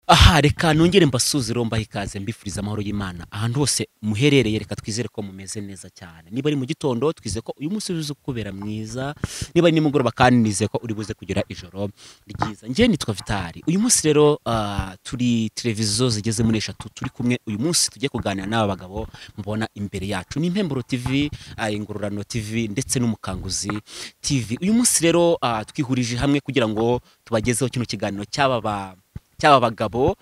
Aha reka nongere mbasuzire mbaha ikaze mbifuriza amahoro y'Imana ahantu hose muherereye. Reka twizere ko mumeze neza cyane. Niba ari mu gitondo twizere ko uyu munsi uzi kubera mwiza, niba ari nimugoroba kandi nizeye ko uri buze kugira ijoro ryiza. Njye nitwa Vitali. Uyu munsi rero turi televiziyo zigeze muri eshatu turi kumwe. Uyu munsi tugiye kuganira n'aba bagabo mubona imbere yacu, ni Impemburo TV, Ingororano TV ndetse n'Umukanguzi TV. Uyu munsi rero twihurije hamwe kugira ngo tubagezeho kino kiganiro cy'aba bagabo.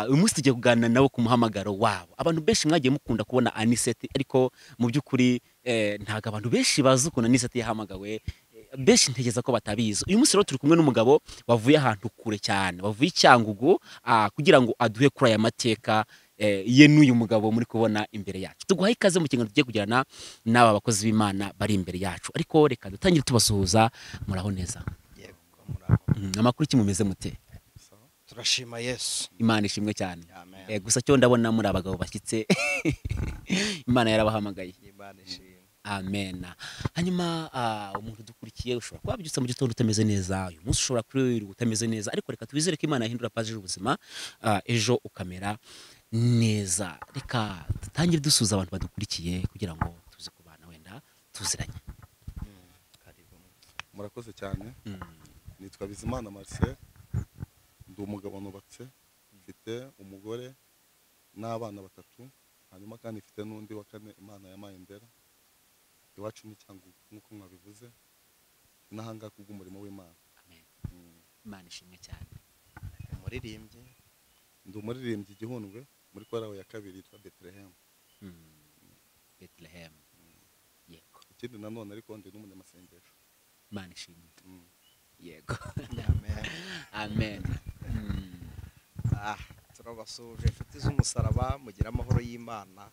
Uyu munsi tugiye kuganira nabo ku muhamagaro wabo. Abantu benshi mwagiye mukunda kubona Aniseti, ariko mu by'ukuri ntago abantu benshi bazi ukuntu Aniseti yahamagawe, benshi ntegeza ko batabizi. Uyu munsi rero turi kumwe n'umugabo wavuye ahantu kure cyane, wavuye i Cyangugu, kugira ngo aduhe kuri aya mateka ye n'uyu mugabo muri kubona imbere yacu. Tuguhaye ikaze mu kiganiro tugiye kugirana n'aba bakozi b'Imana bari imbere yacu. Ariko reka dutangire tubasuhuza. Muraho neza? Yego, muraho. Amakuru ki mumeze mute? Turashima Yesu. Imana ishimwe cyane. Gusa cyo ndabona muri abagabo bashyitse. Imana yarabahamagaye. Imana ishimwe. Amen. Hanyuma umuntu dukurikiye ushobora kuba wabyutse mu gitondo utameze neza, uyu munsi ushobora kwirirwa utameze neza, ariko reka twizere ko Imana yahindura paji y'ubuzima, ejo ukamera neza. Reka dutangire dusuza abantu badukurikiye kugira ngo tuze kubana wenda tuziranye. Murakoze cyane. Nitwa Bizimana Marcel. Ndi umugabo nubatse, mfite umugore n'abana batatu, hanyuma kandi mfite n'undi wa kane Imana yampaye ndera. Iwacu ni Cyangugu nk'uko mwabivuze, n'ahanga kubw'umurimo w'Imana. Amen. Imana ishimwe cyane. Umuririmbyi? Ndi umuririmbyi Gihundwe muri korali ya kabiri yitwa Bethlehem. Bethlehem. Yego. Ikindi nanone ariko ndi n'umunyamasengesho. Imana ishimwe. Yego. Amen. Amen. Turabasuje inshuti z'umusaraba, mugira amahoro y'Imana.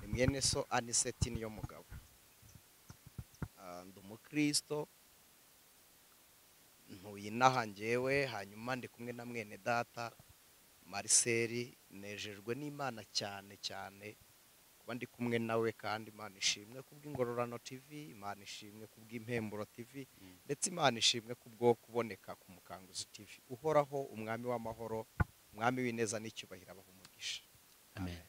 Ni mwene so Aniseti niyo mugabo. Ndi umukristo, ntuye inaha njyewe, hanyuma ndi kumwe na mwene data Marcel. Nejejwe n'Imana cyane cyane kuba ndi kumwe nawe, kandi Imana ishimwe kubw'Ingororano TV, Imana ishimwe kubw'Impemburo TV, ndetse Imana ishimwe kubwo kuboneka ku Mukanguzi TV. Uhoraho umwami w'amahoro, umwami w'ineza n'icyubahiro, abaha umugisha. Amen.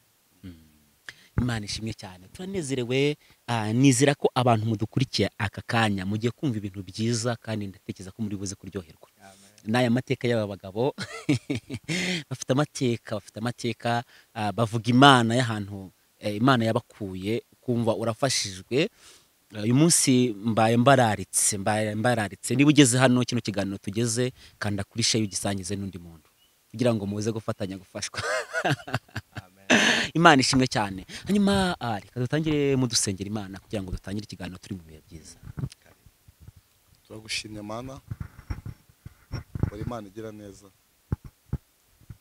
Imana ishimwe cyane. Turanezerewe, nizera ko abantu mudukurikiye aka kanya mugiye kumva ibintu byiza, kandi ndatekereza ko muri buze kuryoherwa n'aya mateka y'aba bagabo. Bafite amateka, bafite amateka, bavuga Imana y'ahantu Imana yabakuye, kumva urafashijwe. Uyu munsi mbaye mbararitse, mbaye mbararitse. Niba ugeze hano kino kiganiro tugeze, kanda kuri share ugisangize n'undi muntu kugira ngo muze gufatanya gufashwa. Imana ishimwe cyane. Hanyuma reka dutangire mudusengera Imana kugira ngo dutangire ikiganiro turi mu bihe byiza. Turagushimye Mana, uri Imana igira neza.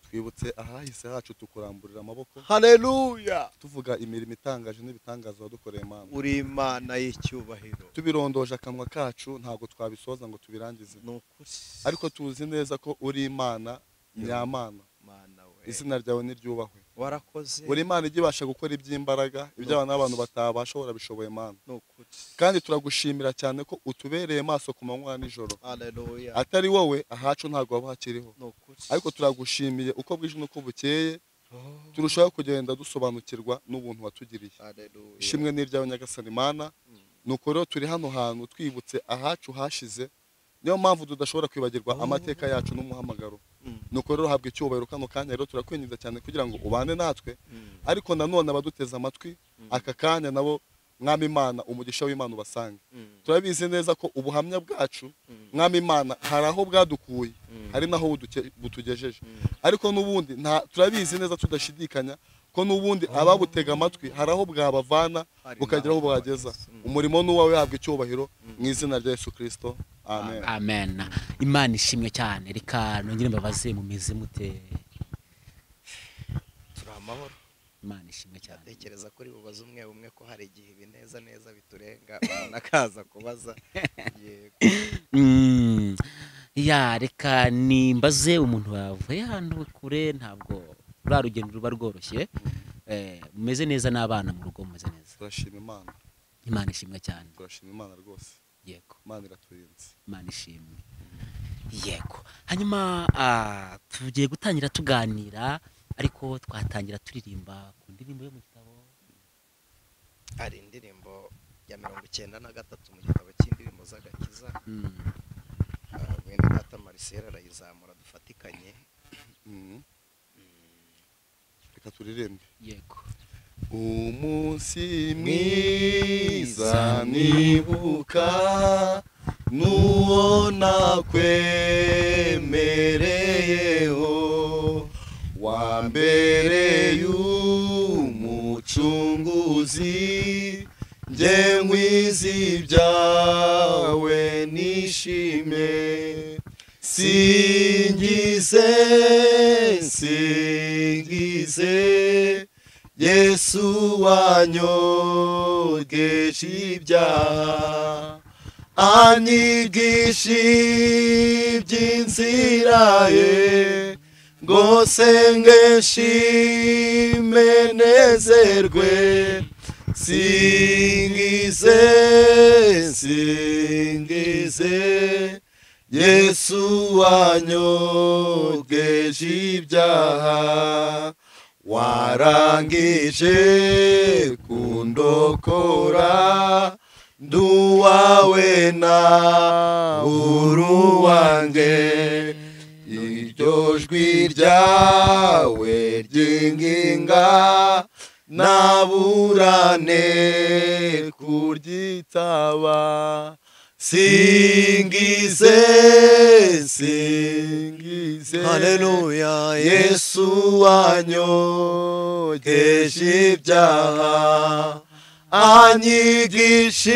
Twibutse ahahise hacu tukuramburira amaboko. Haleluya. Tuvuga imirimo itangaje n'ibitangaza wadukoreye Mana. Uri Imana y'icyubahiro. Tubirondoje akanwa kacu ntago twabisoza ngo tubirangize. Nukuri. Ariko tuzi neza ko uri Imana nyamana. Mana we. Izina ryawe niryubahwe. Warakoze. Uri Imana igibasha gukora iby'imbaraga, ibyo abana n'abantu batabasha bishoboye Mana. Nukuri. Kandi turagushimira cyane ko utubereye maso ku manywa n'ijoro. Haleluya. Atari wowe ahacu ntago waba hakiriho. Nukuri. Ariko turagushimiye uko bwije nuko bukeye, turushaho kugenda dusobanukirwa n'ubuntu watugiriye. Haleluya. Ishimwe n'iryawe Nyagasani Mana. Nuko rero turi hano hantu twibutse ahacu hashize, niyo mpamvu tudashobora kwibagirwa amateka yacu n'umuhamagaro. Nuko rero habwa icyubahiro kano kanya, rero turakwinginze cyane kugira ngo ubane natwe, ariko nanone abaduteze amatwi aka kanya nabo Mwami Imana umugisha w'Imana ubasange. Turabizi neza ko ubuhamya bwacu Mwami Imana hari aho bwadukuye, hari naho butugejeje, ariko n'ubundi turabizi neza tudashidikanya ko n'ubundi ababutega amatwi hari aho bwabavana bukagera aho bwageza. Umurimo n'uwawe habwa icyubahiro mu izina rya Yesu Kristo. Amen. Amen. Imana ishimwe cyane. Reka nongere mbabaze mumeze mute? Turi amahoro. Imana ishimwe cyane. Ndatekereza kuri bubaze umwe umwe ko hari igihe ibineza neza biturenga umuntu akaza kubaza. Yego. Ya reka nimbaze umuntu wavuye ahantu kure, ntabwo rura rugendo ruba rworoshye. Mumeze neza n'abana mu rugo mumeze neza? Turashima Imana. Imana ishimwe cyane. Turashima Imana rwose. Yego. Imana iraturinze. Imana ishimwe. Yego. Hanyuma tugiye gutangira tuganira, ariko twatangira turirimba ku ndirimbo yo mu gitabo. Hari indirimbo ya 93 mu gitabo cy'indirimbo z'agakiza. Mwene data Marcel arayizamura dufatikanye. Reka turirimbe. Yego. Umunsi mwiza nibuka nuwo nakwemereyeho, wa mbere y'umucunguzi, nge nkwizi ibyawe nishime. Singize, singize Yesu wanyogeje ibyaha, anyigisha iby'inzira ye, ngo senge nshime nezerwe. Singize, singize Yesu wanyogeje ibyaha, warangije kundokora, nduwawe na uruwange. Iryo jwi ryawe ry'inginga naburane kuryitaba. Singize, singize Haleluya Yesu wanyogeje ibyaha, anyigisha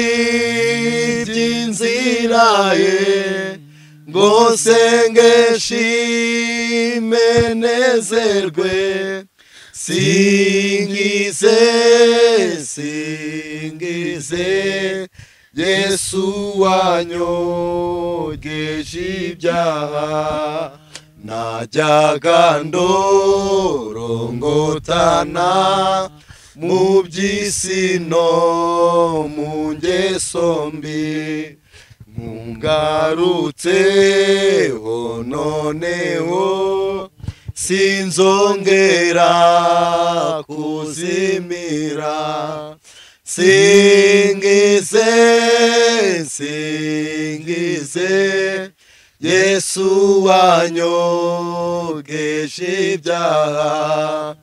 iby'inzira ye, ngo senge nshime nezerwe. Singize, singize Yesu wanyogeje ibyaha, najyaga ndorongotana mu by'isi no mu ngeso mbi, nkungarutseho noneho sinzongera kuzimira. Singize, singize Yesu wanyogeje ibyaha,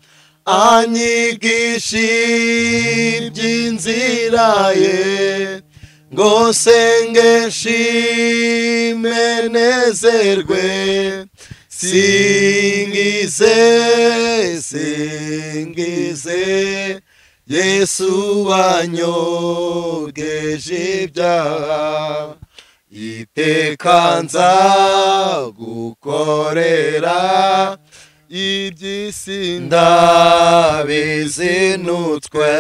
anyigisha iby'inzira ye, ngo senge nshime nezerwe. Singize, singize Yesu wanyogeje ibyaha, iteka nza gukorera, iby'isi ndabizinutswe,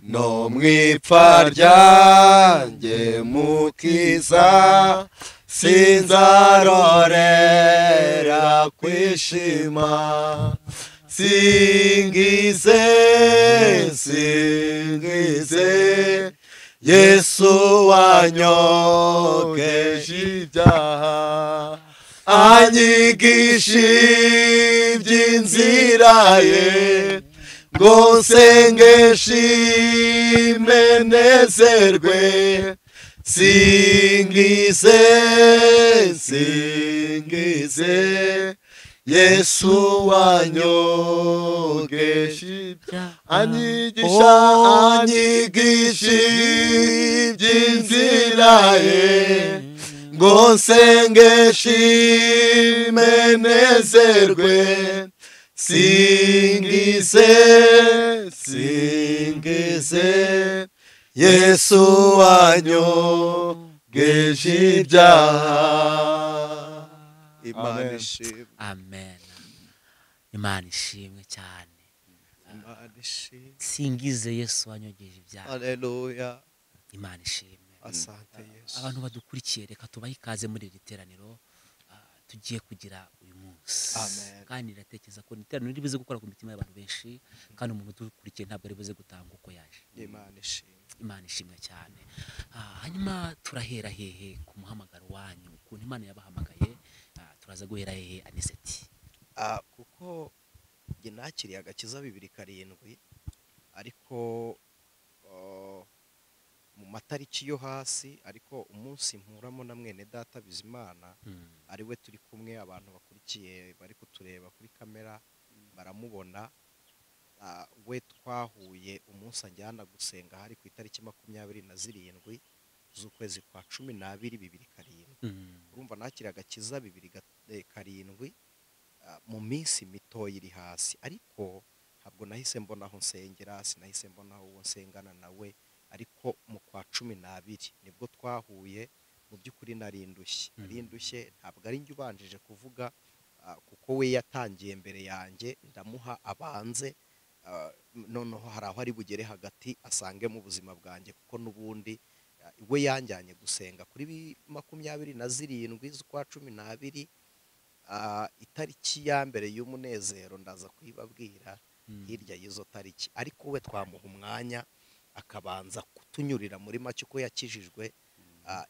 no mu ipfa ryanjye mukiza, sinzarorera kwishima. Singize, singize Yesu wanyogeje ibyaha, anyigisha iby'inzira ye, ngo nsenge nshime nezerwe. Singize, singize Yesu wanyogeje ibyaha, anyigisha, anyigisha iby'inzira ye, ngo nsenge nshime nezerwe. Singize, singize Yesu wanyogeje ibyaha. Imana ishimwe. Amen. Imana ishimwe cyane. Imana ishimwe. Singize Yesu wanyogeje ibyaha. Haleluya. Imana ishimwe. Asante Yesu. Abantu badukurikiye reka tubahe ikaze muri iri teraniro tugiye kugira uyu munsi. Amen. Kandi ndatekereza ko iteraniro riri buze gukora ku mitima y'abantu benshi, kandi umuntu udukurikiye ntabwo ari buze gutanga uko yaje. Imana ishimwe. Imana ishimwe cyane. Hanyuma turahera hehe ku muhamagaro wanyu, ukuntu Imana yabahamagaye. Turaza guhera hehe Aniseti? Kuko njye nakiriye agakiza 2007, ariko mu matariki yo hasi, ariko umunsi mpuramo na mwene data Bizimana ari we turi kumwe, abantu bakurikiye bari kutureba kuri kamera baramubona. We twahuye umunsi anjyana gusenga hari ku itariki 27 z'ukwezi kwa 12 2007. Urumva nakiriye agakiza 2007 mu minsi mito iri hasi, ariko ntabwo nahise mbona aho nsengera, sinahise mbona aho nsengana nawe, ariko mu kwa 12 nibwo twahuye. Mu by'ukuri narindushye, ntabwo ari njye ubanjije kuvuga, kuko we yatangiye mbere yanjye, ndamuha abanze, noneho hari aho ari bugere hagati asange mu buzima bwanjye, kuko n'ubundi we yanjyanye gusenga kuri 27 z'ukwa 12, itariki ya mbere y'umunezero ndaza kuyibabwira hirya y'izo tariki, ariko we twamuha umwanya akabanza kutunyurira muri make uko yakijijwe.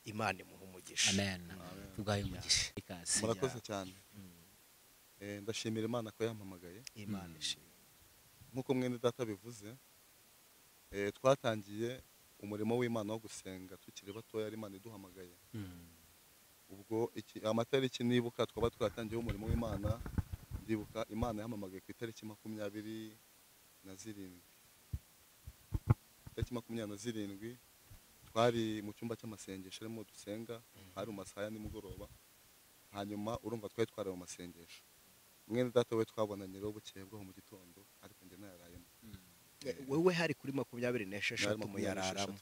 Imana imuha umugisha. Amen. Tugaye umugisha. Murakoze cyane. Ndashimira Imana ko yampamagaye. Imana ishimwe. Nkuko mwene data bivuze, twatangiye umurimo w'Imana wo gusenga tukiri batoya, ari Imana iduhamagaye. Ubwo amatariki nibuka twaba twatangiye umurimo w'Imana, ndibuka Imana yampamagaye ku itariki 27. Itariki 27 twari mu cyumba cy'amasengesho arimo dusenga, hari mu masaha ya nimugoroba. Hanyuma urumva twari twari mu masengesho, mwene data we twabonanye rero bukeye bwo mu gitondo, ariko njye narayemo. Wewe hari kuri 26 muyararamo,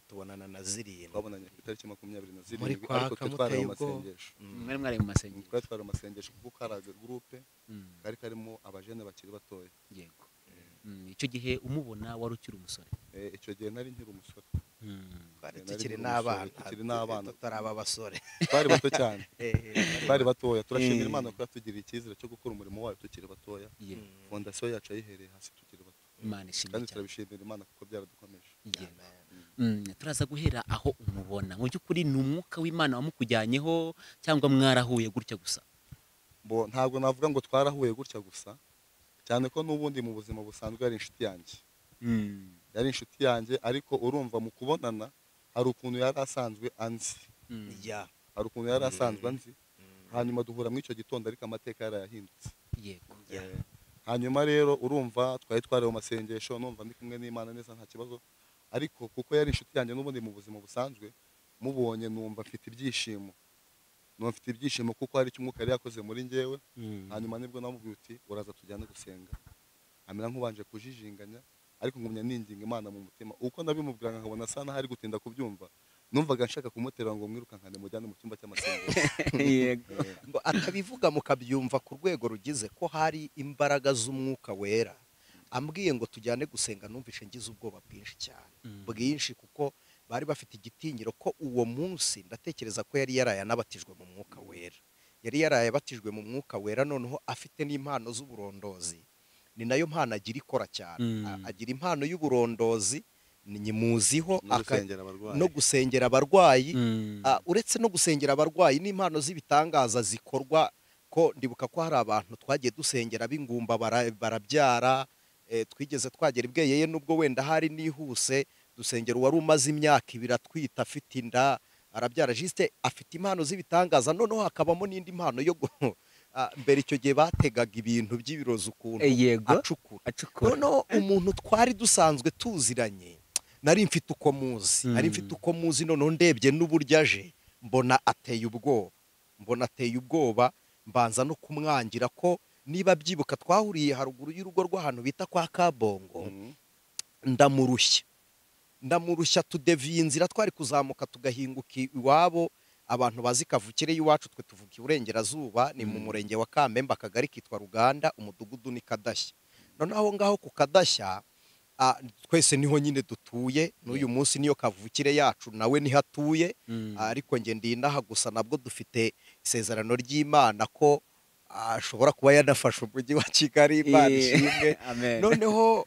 tubonana na 7. Twabonanye ku itariki 27, ariko twari mu masengesho. Mwari mu masengesho. Twari twari mu masengesho kuko kari groupe kari karimo abajene bakiri batoya. Yego. Icyo gihe umubona wari ukiri umusore? Icyo gihe nari nkiri umusore. Twari tukiri n'abana, tutaraba abasore, twari bato cyane, twari batoya. Turashimira Imana ko yatugiriye icyizere cyo gukora umurimo wayo tukiri batoya. Fondasiyo yacu yayihereye hasi tukiri bato. Imana ishimwe kandi cyane. Turabishimira Imana kuko byaradukomeje. Turaza guhera aho umubona. Mu by'ukuri ni umwuka w'Imana wamukujyanyeho cyangwa mwarahuye gutya gusa? Bo ntabwo navuga ngo twarahuye gutya gusa, cyane ko n'ubundi mu buzima busanzwe yari inshuti yanjye. Yari inshuti yanjye, ariko urumva mu kubonana hari ukuntu yari asanzwe anzi. Hari ukuntu yari asanzwe anzi. Hanyuma duhura muri icyo gitondo, ariko amateka yarayahindutse. Yego. Hanyuma rero urumva twari twari mu masengesho, numva ndi kumwe n'Imana neza nta kibazo, ariko kuko yari inshuti yanjye n'ubundi mu buzima busanzwe, mubonye numva mfite ibyishimo. Numva mfite ibyishimo kuko hari icyo umwuka yari yakoze muri njyewe. Hanyuma nibwo namubwiye uti uraza tujyane gusenga. Amera nk'ubanje kujijinganya, ariko ngumya ninginga Imana mu mutima. Uko nabimubwira nkabona asa naho ari gutinda kubyumva, numvaga nshaka kumutera ngo mwirukankane mujyane mu cyumba cy'amasengesho. Yego. Atabivuga mukabyumva ku rwego rugize ko hari imbaraga z'umwuka wera. Ambwiye ngo tujyane gusenga, numvishe ngize ubwoba bwinshi cyane. Bwinshi, kuko bari bafite igitinyiro ko uwo munsi ndatekereza ko yari yaraye anabatijwe mu mwuka wera. Yari yaraye abatijwe mu mwuka wera, noneho afite n'impano z'uburondozi. Ni nayo mpano agira ikora cyane. Agira impano y'uburondozi, nyimuziho no gusengera abarwayi. Uretse no gusengera abarwayi n'impano z'ibitangaza zikorwa, ko ndibuka ko hari abantu twagiye dusengera b'ingumba barabyara, twigeze twagera ibweyeye nubwo wenda hari nihuse, dusengera uwari umaze imyaka 2 atwita afite inda arabyara. Juste afite impano z'ibitangaza, noneho hakabamo n'indi mpano yo mbere icyo gihe bategaga ibintu by'ibirozi ukuntu acukura. Noneho umuntu twari dusanzwe tuziranye, nari mfite uko muzi, nari mfite uko muzi, noneho ndebye n'uburyo aje mbona ateye ubwoba, mbona ateye ubwoba, mbanza no kumwangira ko niba byibuka twahuriye haruguru y'urugo rw'ahantu bita kwa Kabongo, ndamurushya tudeviye inzira twari kuzamuka tugahinguka iwabo. Abantu bazi kavukire y'iwacu, twe tuvuka iburengerazuba, ni mu murenge wa Kamembe, akagari kitwa Ruganda, umudugudu ni Kadashya. Noneho aho ngaho ku Kadashya twese niho nyine dutuye n'uyu munsi, niyo kavukire yacu, nawe niho atuye, ariko nge ndi inaha gusa. Nabwo dufite isezerano ry'Imana ko ashobora kuba yanafashe umujyi wa Kigali, Imana ishimwe. Noneho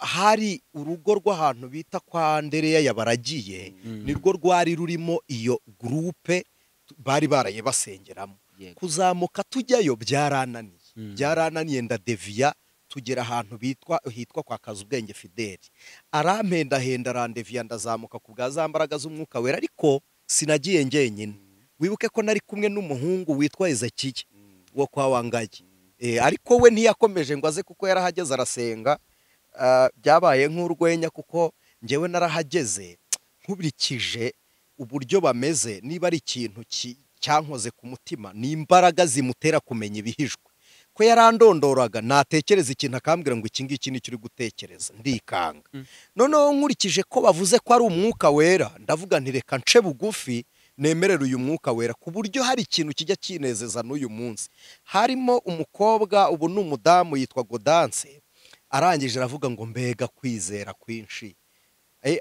hari urugo rw'ahantu bita kwa Ndereya yabaragiye, nirwo rwari rurimo iyo groupe Bari baraye basengeramo. Kuzamuka tujyayo byarananiye. Byarananiye ndadeviya tugera ahantu hitwa kwa Kazubwenge Fideli. Arampendahenda arandeviya ndazamuka ku bwa za mbaraga z'umwuka wera, ariko sinagiye njyenyine. Wibuke ko nari kumwe n'umuhungu witwa Ezekiya wo kwa Wangaye. Ariko we ntiyakomeje ngo aze kuko yarahageze arasenga. Byabaye nk'urwenya kuko njyewe narahageze nkurikije uburyo bameze, niba ari ikintu cyankoze ku mutima ni imbaraga zimutera kumenya ibihishwe. Ko yarandondoraga natekereza ikintu akambwira ngo iki ngiki nicyo uri gutekereza, ndikanga. Noneho nkurikije ko bavuze ko ari umwuka wera, ndavuga nti reka nce bugufi nemerere uyu mwuka wera, ku buryo hari ikintu kijya kinezeza n'uyu munsi. Harimo umukobwa ubu ni umudamu yitwa Godanse, arangije aravuga ngo mbega kwizera kwinshi.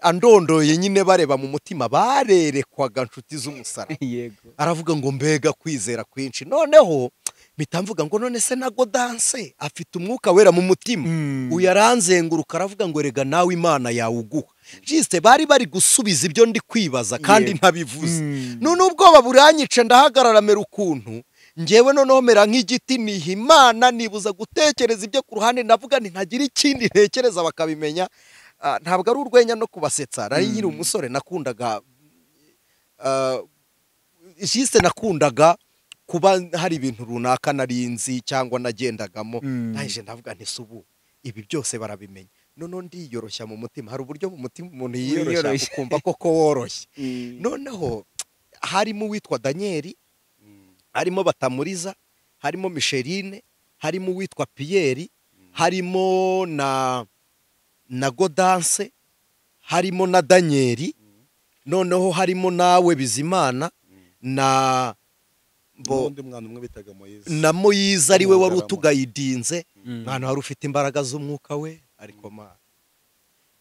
Andondoye nyine bareba mu mutima, barerekwaga nshuti z'umusaraba. Yego. Aravuga ngo mbega kwizera kwinshi. Noneho mpita mvuga ngo none se na Godanse afite umwuka wera mu mutima. Uyu aranzenguruka aravuga ngo rega nawe Imana yawuguha. Juste bari bari gusubiza ibyo ndi kwibaza kandi ntabivuze. None ubwoba buranyica ndahagarara mera ukuntu njyewe noneho mera nk'igiti niha Imana, nibuza gutekereza ibyo ku ruhande, ndavuga nti ntagira ikindi ntekereza bakabimenya. Ntabwo ari urwenya no kubasetsa. Nari nkiri umusore nakundaga juste nakundaga kuba hari ibintu runaka narinzi cyangwa nagendagamo. Nahije ndavuga nti subu ibi byose barabimenya. Noneho ndiyoroshya mu mutima. Hari uburyo mu mutima umuntu yiyoroshya ukumva koko woroshye. Noneho harimo uwitwa Daniel, harimo Batamuriza, harimo Micheline, harimo uwitwa Pierre, harimo na Godanse, harimo na Daniel, noneho harimo nawe Bizimana na undi mwana umwe bitaga Moyize. Na Moyize ari we wari utugayidinze, mwana wari ufite imbaraga z'umwuka we, ariko ma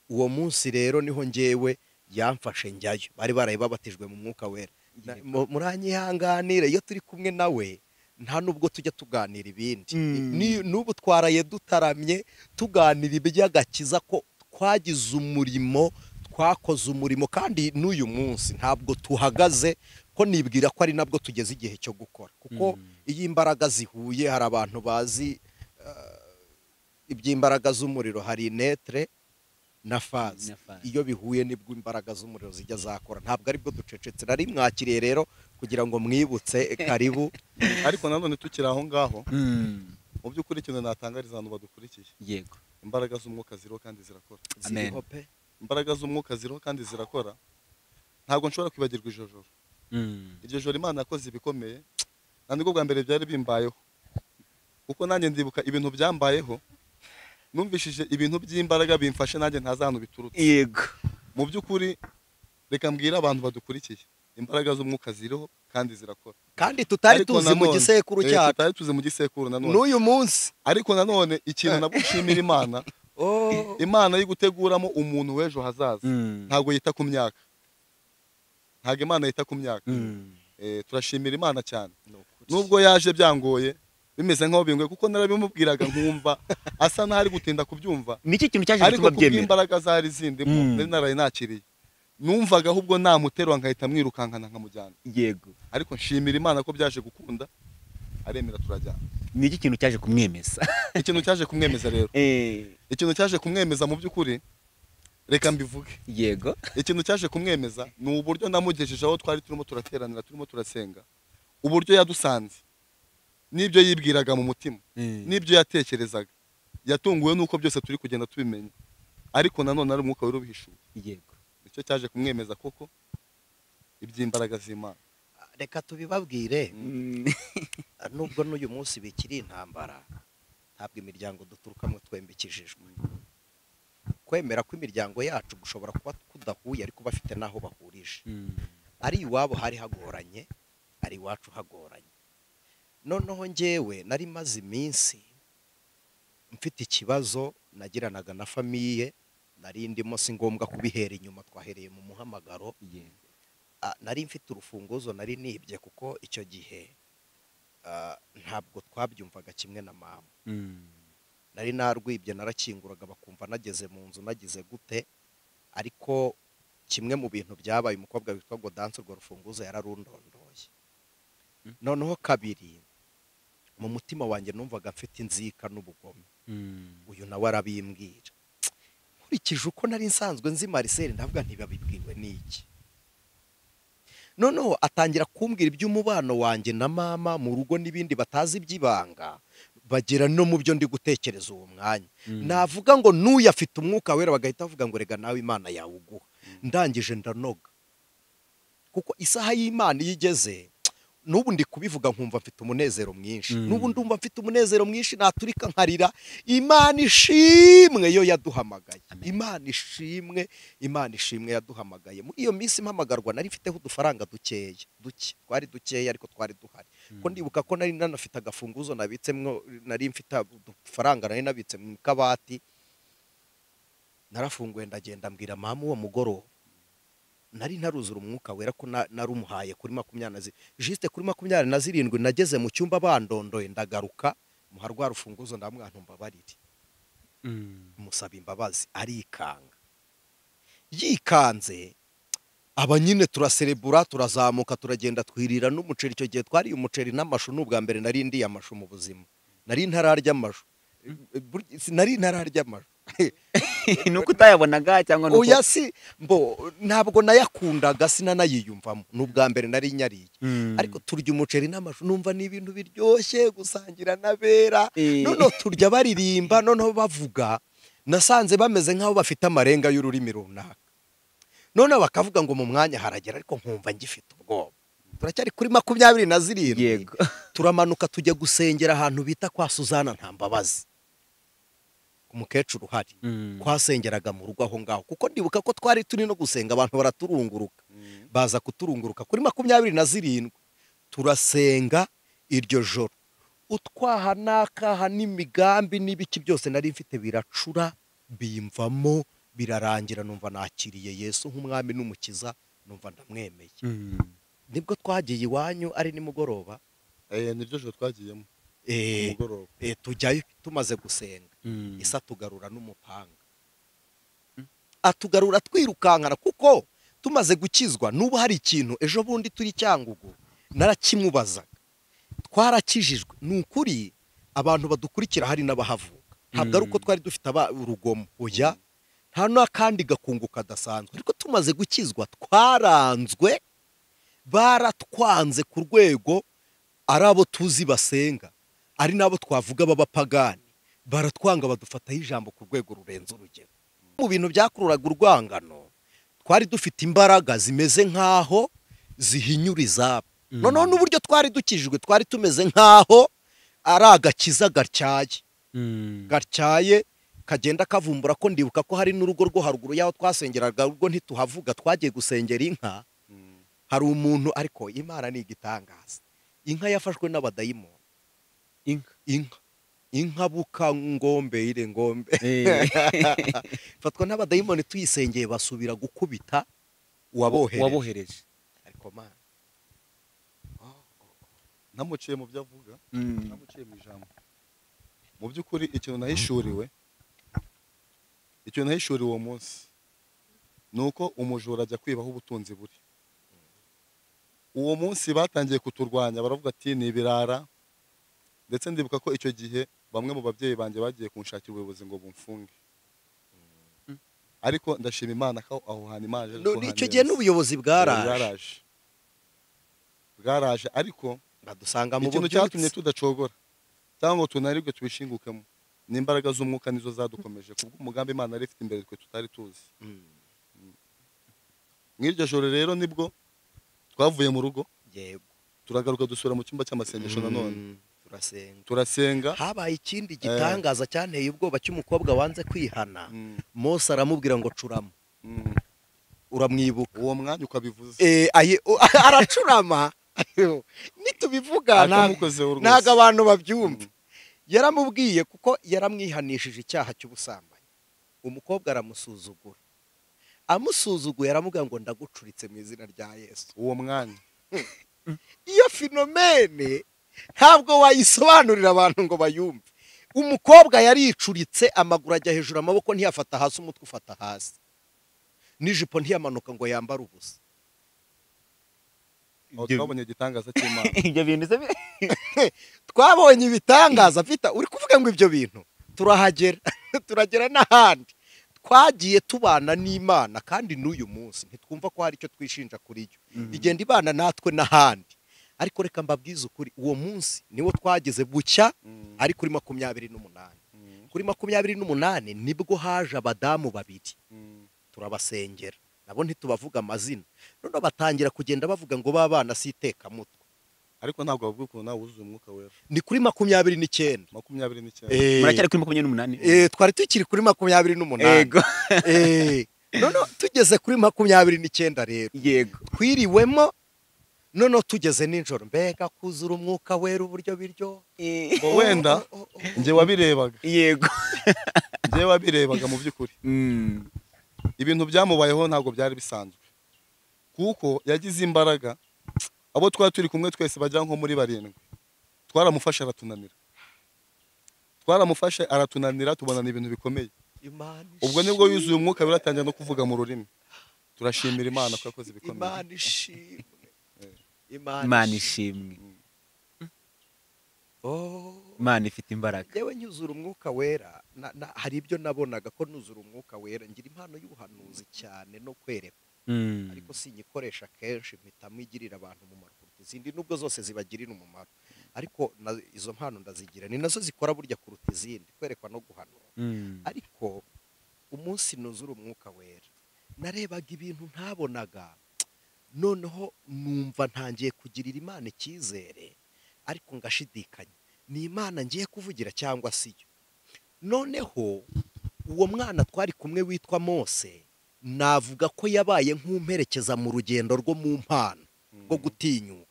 uwo munsi rero niho ngewe yamfashe njyayo. Bari baraye babatijwe mu mwuka wera. Muranyihanganire iyo turi kumwe nawe nta nubwo tujya tuganira ibindi. N'ubu twaraye dutaramye tuganira iby'agakiza ko twagize umurimo, twakoze umurimo, kandi n'uyu munsi ntabwo tuhagaze ko nibwira ko ari nabwo tugeze igihe cyo gukora. Kuko iyo imbaraga zihuye hari abantu bazi iby'imbaraga z'umuriro, hari netre na faze. Iyo bihuye nibwo imbaraga z'umuriro zijya zakora. Ntabwo aribwo ducecetse. Nari mwakiriye rero kugira ngo mwibutse karibu. Ariko nanone tukiri aho ngaho, mu by'ukuri ikintu natangariza abantu badukurikiye, yego, imbaraga z'umwuka ziriho kandi zirakora. Amen. Imbaraga z'umwuka ziriho kandi zirakora. Ntabwo nshobora kwibagirwa iryo joro. Iryo joro Imana yakoze ibikomeye. Ntabwo bwa mbere byari bimbayeho, kuko nanjye ndibuka ibintu byambayeho. Numvishije ibintu by'imbaraga bimfashe nanjye ntazi ahantu biturutse. Yego. Mu by'ukuri reka mbwira abantu badukurikiye, imbaraga z'umwuka ziriho kandi zirakora. Kandi tutari tuzi mu gisekuru cyacu. Tutari tuzi mu gisekuru nanone. N'uyu munsi. Ariko nanone ikintu nabushimira Imana, Imana y'iguteguramo umuntu w'ejo hazaza. Ntabwo yita ku myaka. Ntabwo Imana yita ku myaka. Turashimira Imana cyane. Nubwo yaje byangoye bimeze nkaho bingoye, kuko narabimubwiraga nkumva asa n'ari gutinda kubyumva. Niki kintu cyaje gutuma byemera? Ariko imbaraga zari zindimo nari naraye nakiriye. Numvaga ahubwo namuterwa nkahita mwirukankana nkamujyana. Yego. Ariko nshimira Imana ko byaje gukunda, aremera turajyana. Niki kintu cyaje kumwemeza? Ikintu cyaje kumwemeza rero. Ikintu cyaje kumwemeza mu by'ukuri reka mbivuge. Yego. Ikintu cyaje kumwemeza ni uburyo namugejeje aho twari turimo turateranira, turimo turasenga. Uburyo yadusanze, nibyo yibwiraga mu mutima, nibyo yatekerezaga, yatunguwe nuko byose turi kugenda tubimenya. Ariko nanone ari umwuka wera ubihishuye. Yego. Nicyo cyaje kumwemeza koko iby'imbaraga z'Imana. Reka tubibabwire, nubwo n'uyu munsi bikiri intambara, ntabwo imiryango duturukamo twembikijijwe. Kwemera ko imiryango yacu gushobora kuba kudahuye ariko bafite naho bahurije. Ari iwabo hari hagoranye, ari iwacu hagoranye. Noneho njyewe nari maze iminsi mfite ikibazo nagiranaga na famiye nari ndimo, si ngombwa kubihera inyuma, twahereye mu muhamagaro. Nari mfite urufunguzo nari nibye, kuko icyo gihe ntabwo twabyumvaga kimwe na mama. Nari narwibye, narakinguraga bakumva nageze mu nzu nagize gute. Ariko kimwe mu bintu byabaye, umukobwa witwa Godanse urwo rufunguzo yararundondoye. Noneho kabiri, mu mutima wanjye numvaga mfite inzika n'ubugome. Uyu nawe arabimbwira. Nkurikije uko nari nsanzwe nzi Marcel, ndavuga ntibabibwiwe n'iki. Noneho atangira kumbwira iby'umubano wanjye na mama mu rugo n'ibindi batazi iby'ibanga, bagera no mu byo ndi gutekereza uwo mwanya. Navuga ngo n'uyu afite umwuka wera, bagahita bavuga ngo rega nawe Imana yawuguha. Ndangije ndanoga, kuko isaha y'Imana iyo igeze, n'ubu ndi kubivuga nkumva mfite umunezero mwinshi. N'ubu ndumva mfite umunezero mwinshi, naturika nkarira. Imana ishimwe yo yaduhamagaye. Imana ishimwe, Imana ishimwe yaduhamagaye. Muri iyo minsi mpamagarwa nari mfiteho udufaranga dukeya, duke, twari dukeya ariko twari duhari. Ko ndibuka ko nari nanafite agafunguzo nabitsemwo, nari mfite udufaranga nari nabitse mu kabati. Narafunguye ndagenda mbwira mama uwo mugoroba. Nari ntaruzura umwuka wera ko narumuhaye kuri 27, juste kuri 27 nageze mu cyumba bandondoye, ndagaruka muha rwa rufunguzo ndamwantu mbabarire. Musaba imbabazi, arikanga. Yikanze aba nyine turaserebura, turazamuka, turagenda twirira n'umuceri. Icyo gihe twari umuceri n'amashu, n'ubwa mbere nari ndiye amashu mu buzima. Nari ntararya amashu. Nari ntararya amashu. Nuko utayabonaga cyangwa nuko? Oya, si mbo ntabwo nayakundaga, sinanayiyumvamo, n'ubwa mbere nari nyariye. Ariko turya umuceri n'amashu numva ni ibintu biryoshye gusangira n'abera. Noneho turya baririmba, noneho bavuga, nasanze bameze nk'aho bafite amarenga y'ururimi runaka. Noneho bakavuga ngo mu mwanya haragera, ariko nkumva ngifite ubwoba. Turacyari kuri 27. Yego. Turamanuka tujya gusengera ahantu bita kwa Suzana Ntambabazi, umukecuru uhari. Twasengeraga mu rugo aho ngaho, kuko ndibuka ko twari turi no gusenga abantu baraturunguruka, baza kuturunguruka kuri 27. Turasenga iryo joro, utwaha n'akaha n'imigambi n'ibiki byose nari mfite biracura, bimvamo, birarangira. Numva nakiriye Yesu nk'umwami n'umukiza, numva ndamwemeye. Nibwo twagiye iwanyu ari nimugoroba. Niryo joro twagiyemo. Umugoroba. Tujyayo tumaze gusenga. Isa tugarura n'umupanga, atugarura twirukankana, kuko tumaze gukizwa. N'ubu hari ikintu ejo bundi turi Cyangugu narakimubazaga, twarakijijwe. Ni ukuri abantu badukurikira hari n'abahavuka, ntabwo ari uko twari dufite urugomo, oya, nta n'akandi gakungu kadasanzwe. Ariko tumaze gukizwa twaranzwe, baratwanze ku rwego ari abo tuzi basenga, ari nabo twavuga b'abapagani, baratwanga badufataho ijambo ku rwego rurenze urugero. Mu bintu byakururaga urwangano, twari dufite imbaraga zimeze nk'aho zihinyura izabo. Noneho n'uburyo twari dukijijwe, twari tumeze nk'aho ari agakiza gatyaye, gatyaye kagenda kavumbura. Ko ndibuka ko hari n'urugo rwo haruguru y'aho twasengeraga, urwo ntituhavuga, twagiye gusengera inka. Hari umuntu, ariko Imana ni igitangaza, inka yafashwe n'abadayimoni. Inka, inka, inka buka ngombe ire ngombe fatwa n'abadayimoni, tuyisengeye basubira gukubita uwabohereje. Ariko mana, namuciye mu byo avuga, namuciye mu ijambo. Mu by'ukuri ikintu nahishuriwe, ikintu nahishuriwe uwo munsi nuko umujura ajya kwibaho ubutunzi buri. Uwo munsi batangiye kuturwanya, baravuga ati ni ibirara. Ndetse ndibuka ko icyo gihe bamwe mu babyeyi banjye bagiye kunshakira ubuyobozi ngo bumfunge. Ariko ndashima Imana ko aho hantu Imana yaje kuhaneza. Icyo gihe n'ubuyobozi bwaraje, bwaraje, ariko badusanga mu ikintu cyatumye tudacogora cyangwa ngo tunaribwe tubishingukemo ni imbaraga z'umwuka, nizo zadukomeje kubw'umugambi Imana yari ifite imbere twe tutari tuzi. Mw'iryo joro rero nibwo twavuye mu rugo, yego, turagaruka dusura mu cyumba cy'amasengesho nanone turasenga, turasenga. Habaye ikindi gitangaza cyanteye ubwoba cy'umukobwa wanze kwihana. Mose aramubwira ngo curama. Uramwibuka uwo mwanya ukabivuze. Aracurama. Nitubivuga ntago abantu babyumva. Yaramubwiye kuko yaramwihanishije icyaha cy'ubusambanyi. Umukobwa aramusuzugura, amusuzuguye aramubwira ngo ndagucuritse mu izina rya Yesu. Uwo mwanya iyo phenomene ntabwo wayisobanurira abantu ngo bayumve. Umukobwa yaricuritse, amaguru ajya hejuru, amaboko ntiyafata hasi, umutwe ufata hasi, n'ijipo ntiyamanuka ngo yambare ubusa. Twabonye igitangaza cy'Imana. Ibyo bintu se twabonye ibitangaza Peter, uri kuvuga ngo ibyo bintu turahagera turagera n'ahandi. Twagiye tubana n'Imana kandi n'uyu munsi ntitwumva ko hari icyo twishinja kuri yo. Igenda ibana natwe n'ahandi. Ariko reka mbabwize ukuri, uwo munsi niwo twageze bucya ari kuri 28. Kuri 28 nibwo haje abadamu babiri turabasengera, nabo ntitubavuga amazina. None batangira kugenda bavuga ngo babana si itekamutwe. Ariko ntabwo bavuga ukuntu nawe wuzuye umwuka wera. Ni kuri 29. 29. Muracyari kuri 28. Twari tukiri kuri 28. Yego. None tugeze kuri 29 rero. Yego. Twiriwemo none tugeze nijoro, mbega kuzura umwuka wera uburyo biryo. Bo wenda nje wabirebaga. Yego. Nje wabirebaga mu byukuri. Ibintu byamubayeho ntabwo byari bisanzwe. Kuko yagize imbaraga. Abo twari turi kumwe twese bajya nko muri 7. Twaramufashe aratunanira. Twaramufashe aratunanira tubonana ibintu bikomeye. Ubwo nibwo yuzuye umwuka biratangira no kuvuga mu rurimi. Turashimira Imana ko yakoze ibikomeye. Imana ishimwe. Imana ishimwe. Imana ifite imbaraga. Yewe nyuzura umwuka wera, hari ibyo nabonaga ko nuzura umwuka wera ngira impano y'ubuhanuzi cyane no kwerekwa. Ariko sinyikoresha kenshi, mpitamo igirira abantu umumaro kuruta izindi, nubwo zose zibagirira umumaro, ariko izo mpano ndazigira, ni nazo zikora burya kuruta izindi, kwerekwa no guhanura. Ariko umunsi nuzura umwuka wera narebaga ibintu ntabonaga, noneho numva ntangiye kugirira Imana icyizere, ariko ngashidikanya ni Imana ngiye kuvugira cyangwa si yo. Noneho uwo mwana twari kumwe witwa Mose, navuga ko yabaye nk'umperekeza mu rugendo rwo mu mpano rwo gutinyuka,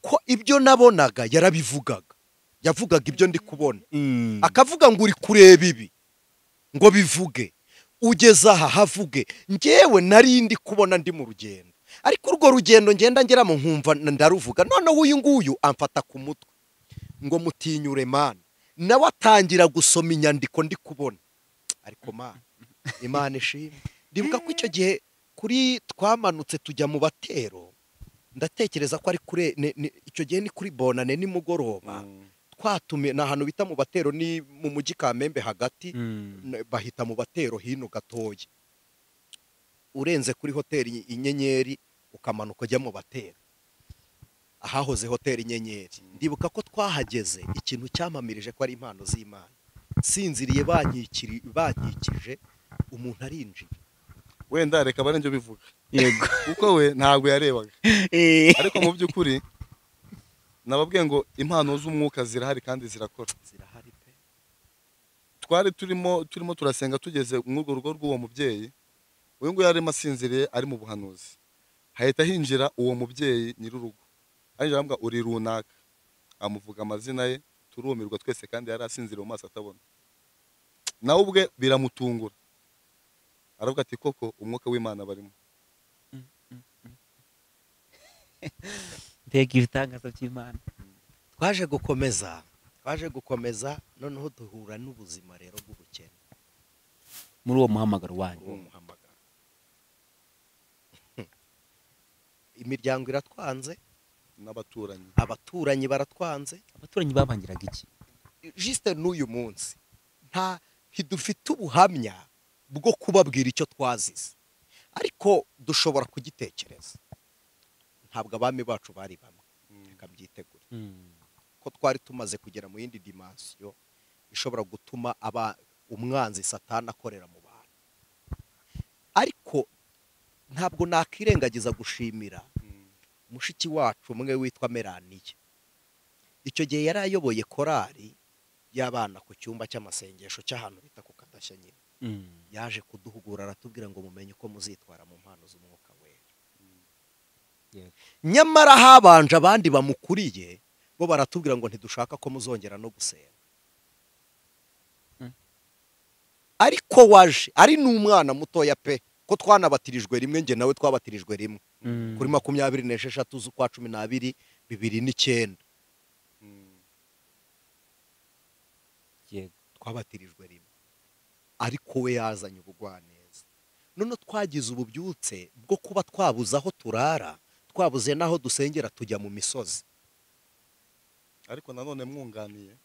ko ibyo nabonaga yarabivugaga, yavugaga ibyo ndi kubona, akavuga ngo uri kureba ibi ngo bivuge, ugeze aha havuge. Njyewe nari ndi kubona ndi mu rugendo, ariko urwo rugendo ngenda ngeramo nkumva ndaruvuga. Noneho uyu nguyu amfata ku mutwe ngo mutinyure Mana, nawe atangira gusoma inyandiko ndi kubona. Ariko Mana, Imana ishimwe. Ndibuka ko icyo gihe kuri twamanutse tujya mu batero, ndatekereza ko ari kure, icyo gihe ni kuri bonane nimugoroba, twatumiye na ahantu bita mu batero, ni mu mujyi Kamembe hagati, bahita mu batero hino gatoya, urenze kuri hoteli Inyenyeri ukamanuka ujya mu batero, ahahoze hoteli Inyenyeri. Ndibuka ko twahageze, ikintu cyamamirije ko ari impano z'Imana, sinziriye bankikije, umuntu arinjiye. Wenda reka barenje bivuga. Yego. Kuko we ntabwo yarebaga. Ariko mu byukuri nababwiye ngo impano z'umwuka zirahari kandi zirakora. Zirahari pe. Twari turimo turasenga tugeze mu rugo rw'uwo mubyeyi. Uyu nguyu yarimo asinziriye ari mu buhanuzi. Hahita hinjira uwo mubyeyi nyir'urugo. Arinjira aramubwira uri runaka. Amuvuga amazina ye, turumirwa twese kandi yari asinziriye mu maso atabona. Nawe ubwe biramutungura. Aravuga ati koko umwuka w'Imana barimo. Mbega ibitangaza by'Imana. Twaje gukomeza noneho duhura n'ubuzima rero bw'ubukene muri uwo muhamagaro wanyu. Uwo muhamagaro. Imiryango iratwanze n'abaturanyi. Abaturanyi baratwanze. Abaturanyi babangiraga iki? Juste n'uyu munsi nta ntidufite ubuhamya bwo kubabwira icyo twazize, ariko dushobora kugitekereza. Ntabwo abami bacu bari bamwe, reka mbyitegure, ko twari tumaze kugera mu yindi dimension ishobora gutuma aba umwanzi Satani akorera mu bantu. Ariko ntabwo nakirengagiza gushimira mushiki wacu umwe witwa Melanie. Icyo gihe yari ayoboye korali y'abana ku cyumba cy'amasengesho cy'ahantu bita ku Kadashya nyine. Yaje kuduhugura aratubwira ngo mumenye uko muzitwara mu mpano z'umwuka wera. Nyamara habanje abandi bamukuriye bo baratubwira ngo ntidushaka ko muzongera no gusenga. Ariko waje ari n'umwana mutoya pe, ko twanabatirijwe rimwe, nge nawe twabatirijwe rimwe kuri 26 z'ukwa 12 2009. Yego, twabatirijwe rimwe, ariko we yazanye ubugwaneza. None twagize ububyutse bwo kuba twabuze aho turara, twabuze naho dusengera tujya mu misozi. Ariko nanone mwunganiye,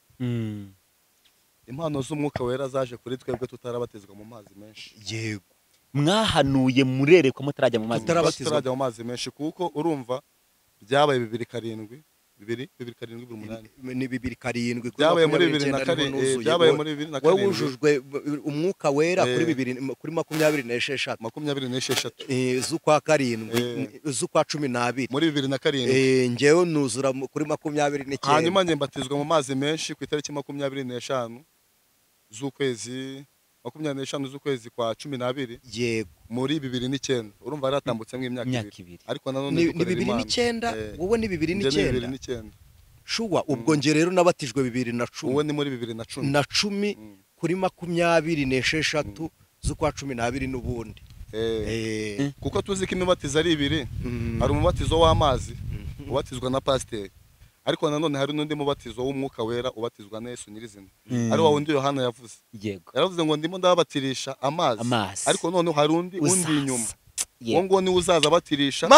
impano z'umwuka wera zaje kuri twebwe tutarabatizwa mu mazi menshi. Yego, mwahanuye murerekwa mutarajya mu mazi, tutarajya mu mazi menshi, kuko urumva byabaye 2007 2 2007 2008 ni 2007 byabaye muri 2007, byabaye muri 2007. Wowe wujujwe umwuka wera kuri 2 kuri 26 26 z'ukwa 7 z'ukwa 12 muri 2007. Njyewe nuzura kuri 29. Hanyuma njye mbatizwa mu mazi menshi ku itariki 25 z'ukwezi 25 z'ukwezi kwa 12. Yego, muri 2009. Urumva yaratambutse nk'imyaka ibiri. Ariko nanone ni 2009, wowe ni 2009. Shuwa ubwo nge rero nabatijwe 2010. Wowe ni muri 2010 na 10 kuri 26 z'ukwa 12 n'ubundi. Kuko tuzi ko imibatizo ari ibiri, hari umubatizo w'amazi ubatizwa na pasiteri, ariko nanone hari n'undi mubatizo w'umwuka wera ubatizwa na Yesu nyirizina, ari wa wundi Yohana yavuze. Yego, yaravuze ngo ndimo ndababatirisha amazi, ariko none hari undi inyuma, uwo ngo ni uzaza abatirisha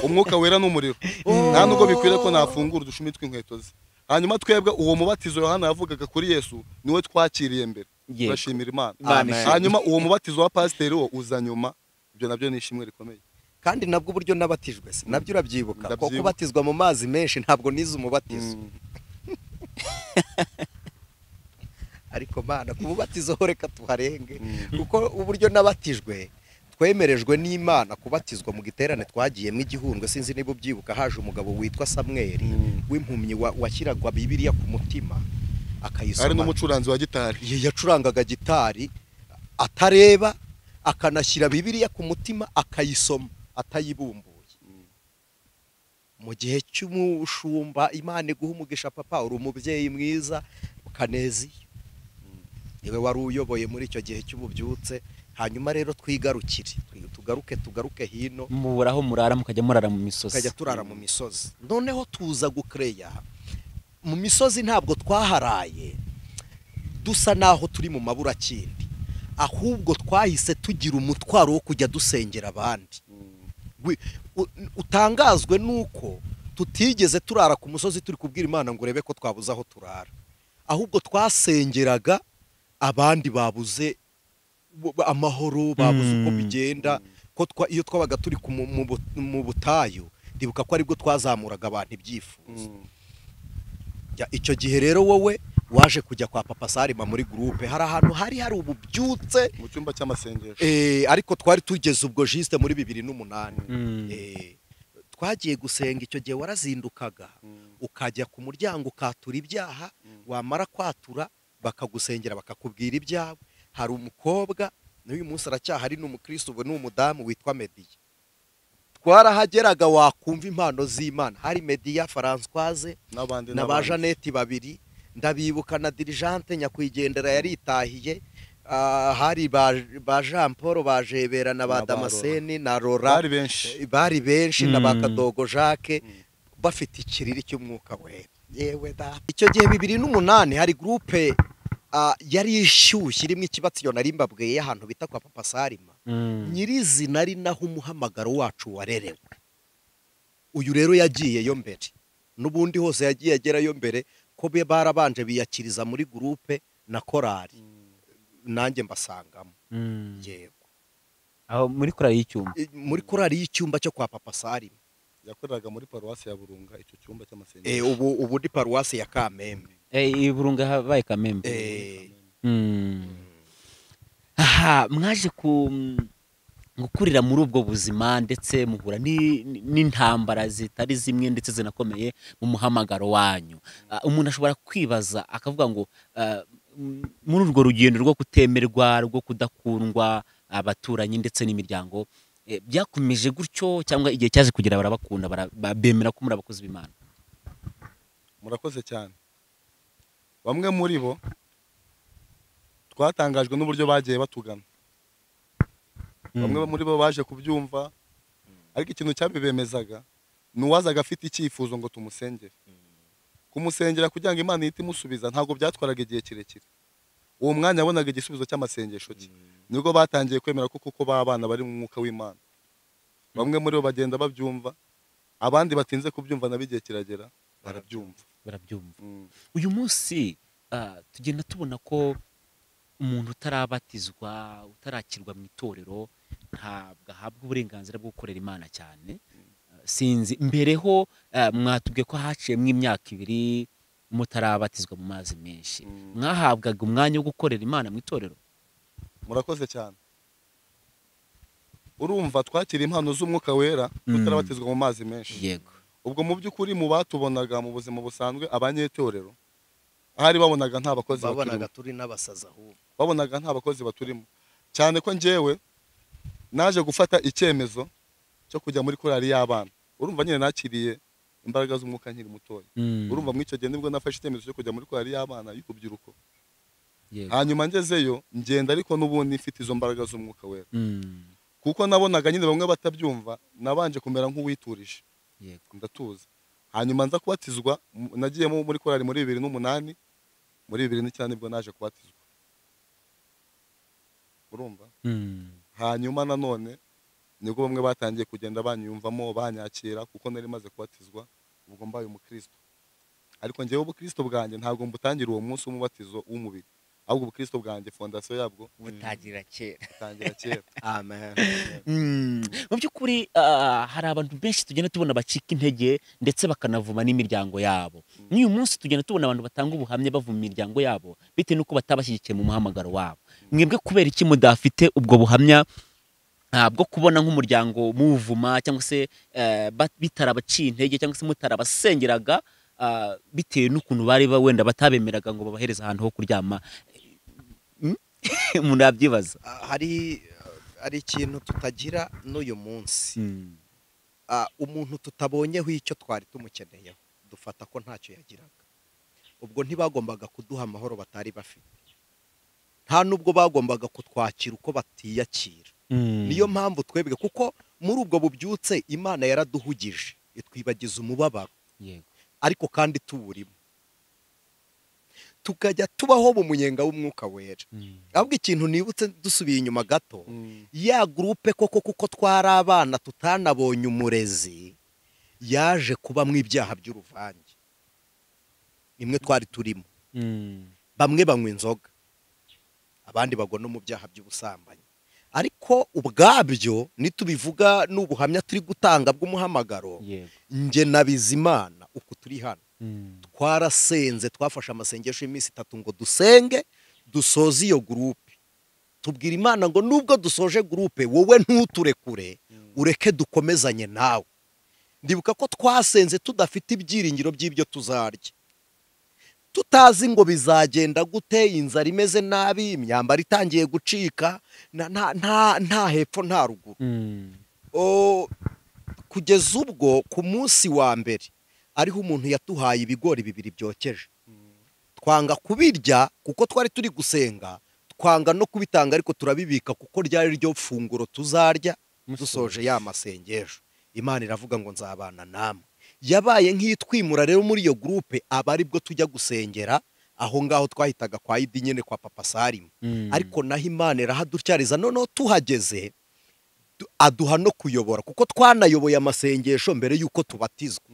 umwuka wera n'umuriro. Nta nubwo bikwiriye ko nafungura udushumi tw'inkweto ze. Hanyuma twebwe uwo mubatizo Yohana yavugaga kuri Yesu niwe twakiriye mbere, turashimira Imana. Hanyuma uwo mubatizo wa pasiteri wo uza nyuma, ibyo nabyo ni ishimwe rikomeye. Kandi nabwo uburyo nabatijwe se nabyo urabyibuka, ko kubatizwa mu mazi menshi ntabwo nize umubatizo. Ariko Mana, kububatizo ho reka tuharenge, kuko uburyo nabatijwe twemerejwe n'Imana kubatizwa mu giterane twagiyemo igihundwe, sinzi niba ubyibuka, haje umugabo witwa Samweli w'impumyi washyiragwa Bibiliya ku mutima akayisoma, ari n'umucuranzi wa gitari, yacurangaga gitari atareba, akanashyira Bibiliya ku mutima akayisoma atayibumbuye. Mu gihe cy'umushumba, Imana iguha umugisha papa, uri umubyeyi mwiza ukaneziye, niwe wari uyoboye muri icyo gihe cy'ububyutse. Hanyuma rero twigarukire, tugaruke hino, muburaho murara mukajya murara mu misozi, tukajya turara mu misozi. Noneho tuza gukereya mu misozi, ntabwo twaharaye dusa naho turi mu maburakindi, ahubwo twahise tugira umutwaro wo kujya dusengera abandi. Utangazwe nuko tutigeze turara ku musozi turi kubwira Imana ngo urebe ko twabuze aho turara, ahubwo twasengeraga abandi babuze amahoro, babuze uko bigenda. Ko iyo twabaga turi mu butayu, ndibuka ko aribwo twazamuraga abantu ibyifuzo. Icyo gihe rero wowe waje kujya kwa Papa Salima muri groupe, hari ahantu hari ububyutse mu cyumba cy'amasengesho, ariko twari tugeze ubwo juste muri 2008. Twagiye gusenga icyo gihe warazindukaga ukajya ku muryango ukatura ibyaha, wamara kwatura bakagusengera bakakubwira ibyawe. Hari umukobwa n'uyu munsi aracyahari, ni umukristo ubu ni umudamu witwa Mediya. Twarahageraga wakumva impano z'Imana, hari Mediya, Françoise na ba Jeannette babiri ndabibuka, na dirijante nyakwigendera yaritahiye, hari ba Jean Paul, ba Jebera na ba Damascene na Rora, bari benshi na ba Kadogo Jacques, bafite ikiriri cy'umwuka wera. Yewe da, icyo gihe 2008 hari groupe yari ishyushye irimo ikibatsiyo nari mbabwiye ahantu bita kwa Papa Salima. Nyirizina ari naho umuhamagaro wacu warerewe. Uyu rero yagiyeyo mbere, n'ubundi hose yagiye agerayo mbere, ko barabanje biyakiriza muri groupe na korali, nanjye mbasangamo. Yego, aho muri korali y'icyumba, muri korali y'icyumba cyo kwa Papa Salima. Yakoreraga muri paruwasi ya Burunga, icyo cyumba cy'amasengesho. Ubu ni paruwasi ya Kamembe. Burunga habaye Kamembe. Aha mwaje ku gukurira muri ubwo buzima, ndetse muhura n'intambara zitari zimwe ndetse zinakomeye mu muhamagaro wanyu. Umuntu ashobora kwibaza akavuga ngo muri urwo rugendo rwo kutemerwa, rwo kudakundwa abaturanyi ndetse n'imiryango, byakomeje gutyo cyangwa igihe cyaje kugira barabakunda, bemera ko muri abakozi b'Imana? Murakoze cyane. Bamwe muri bo twatangajwe n'uburyo bagiye batugana. Bamwe muri bo baje kubyumva, ariko ikintu cyabibemezaga ni uwazaga afite icyifuzo ngo tumusengere. Kumusengera kugira ngo Imana ihite imusubiza ntabwo byatwaraga igihe kirekire. Uwo mwanya yabonaga igisubizo cy'amasengesho cye. Nibwo batangiye kwemera ko kuko babana bari mu mwuka w'Imana. Bamwe muri bo bagenda babyumva, Abandi batinze kubyumva nabo igihe kiragera barabyumva. Uyu munsi tugenda tubona ko umuntu utarabatizwa, utarakirwa mu itorero, ntabwo ahabwa uburenganzira bwo gukorera Imana cyane. Sinzi mbereho mwatubwiye ko haciyemo imyaka 2 mutarabatizwa mu mazi menshi, mwahabwaga umwanya wo gukorera Imana mu itorero? Murakoze cyane. Urumva twakira impano z'umwuka wera tutarabatizwa mu mazi menshi. Yego. Ubwo mu by'ukuri mu batubonaga mu buzima busanzwe abanyetorero ahari babonaga nta bakozi babonaga turi n'abasaza, ahubwo babonaga nta bakozi baturimo. Cyane ko njyewe naje gufata icyemezo cyo kujya muri korali y'abana. Urumva nyine nakiriye imbaraga z'umwuka nkiri mutoya. Urumva muri icyo gihe nibwo nafashe icyemezo cyo kujya muri korali y'abana y'urubyiruko. Hanyuma ngezeyo ngenda ariko n'ubundi mfite izo mbaraga z'umwuka wera. Kuko nabonaga nyine bamwe batabyumva, nabanje kumera nk'uwiturije. Ndatuza. Hanyuma nza kubatizwa, nagiyemo muri korali muri 2008, muri 2009 nibwo naje kubatizwa. Urumva? Hanyuma nanone nibwo bamwe batangiye kugenda banyumvamo banyakira kuko nari maze kubatizwa, ubwo mbaye umukristo. Ariko njyewe ubukristo bwanjye ntabwo mbutangira uwo munsi w'umubatizo w'umubiri, ahubwo ubukristo bwanjye fondasiyo yabwo butangira kera. Butangira kera. Amen. Mu by'ukuri hari abantu benshi tugenda tubona bacika intege ndetse bakanavuma n'imiryango yabo. N'uyu munsi tugenda tubona abantu batanga ubuhamya bavuma imiryango yabo bitewe n'uko batabashyigikiye mu muhamagaro wabo. Mwebwe kubera iki mudafite ubwo buhamya bwo kubona nk'umuryango muvuma cyangwa se bitarabaciye intege cyangwa se mutarabasengeraga bitewe n'ukuntu bari wenda batabemeraga ngo babahereze ahantu ho kuryama? Umuntu yabyibaza. Hari ikintu tutagira n'uyu munsi. Umuntu tutabonyeho icyo twari tumukeneyeho dufata ko ntacyo yagiraga. Ubwo ntibagombaga kuduha amahoro batari bafite, nta nubwo bagombaga kutwakira uko batiyakira. Niyo mpamvu twebwe, kuko muri ubwo bubyutse Imana yaraduhugije itwibagiza umubabaro, ariko kandi tuwurimo tukajya tubaho mu munyenga w'umwuka wera. Ahubwo ikintu nibutse dusubiye inyuma gato, ya groupe koko kuko twari abana tutanabonye umurezi, yaje kubamwo ibyaha by'uruvange. Nimwe twari turimo, bamwe banywa inzoga, abandi bagwa no mu byaha by'ubusambanyi. Ariko ubwabyo nitubivuga n'ubuhamya turi gutanga bw'umuhamagaro, nge na Bizimana uku turi hano twarasenze, twafashe amasengesho y'iminsi 3 ngo dusenge dusoze iyo groupe. Tubwira Imana ngo nubwo dusoje groupe wowe ntuturekure, ureke dukomezanye nawe. Ndibuka ko twasenze tudafite ibyiringiro by'ibyo tuzarya, tutazi ngo bizagenda gute, inzara imeze nabi, imyambaro itangiye gucika, nta hepfo nta ruguru. Kugeza ubwo ku munsi wa mbere ariho umuntu yatuhaye ibigori 2 byokeje, twanga kubirya kuko twari turi gusenga, twanga no kubitanga ariko turabibika kuko ryari ryo funguro tuzarya dusoje ya masengesho. Imana iravuga ngo nzabana namwe. Yabaye nk'itwimura rero muri iyo groupe, aba aribwo tujya gusengera aho ngaho twahitaga kwa Idi nyene kwa Papa Salimu. Ariko naho Imana irahadutyariza, noneho tuhageze aduha no kuyobora, kuko twanayoboye amasengesho mbere yuko tubatizwa.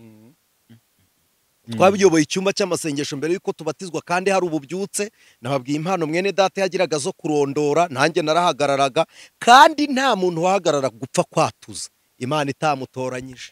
Twabiyoboye icyumba cy'amasengesho mbere yuko tubatizwa, kandi hari ububyutse. Nababwiye impano mwene data yagiraga zo kurondora, nanjye narahagararaga, kandi nta muntu wahagarara gupfa kwatuza Imana itamutoranyije.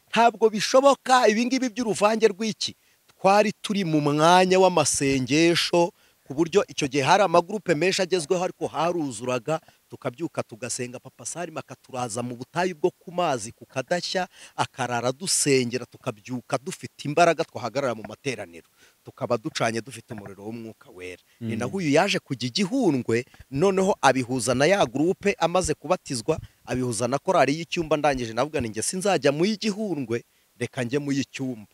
Ntabwo bishoboka ibingibi by'uruvange rw'iki. Twari turi mu mwanya w'amasengesho ku buryo icyo gihe hari amagrupe menshi agezweho, ariko haruzuraga tukabyuka tugasenga. Papa Salima akaturaza mu butayu bwo ku mazi ku kadashya, akarara dusengera, tukabyuka dufite imbaraga, twahagarara mu materaniro tukaba ducanye dufite umuriro w'umwuka wera. Ni naho uyu yaje kujya igihundwe, noneho abihuza na ya groupe amaze kubatizwa, abihuza na korali y'icyumba. Ndangije navuga ni nge sinzajya mu y'igihundwe, reka njye mu y'icyumba.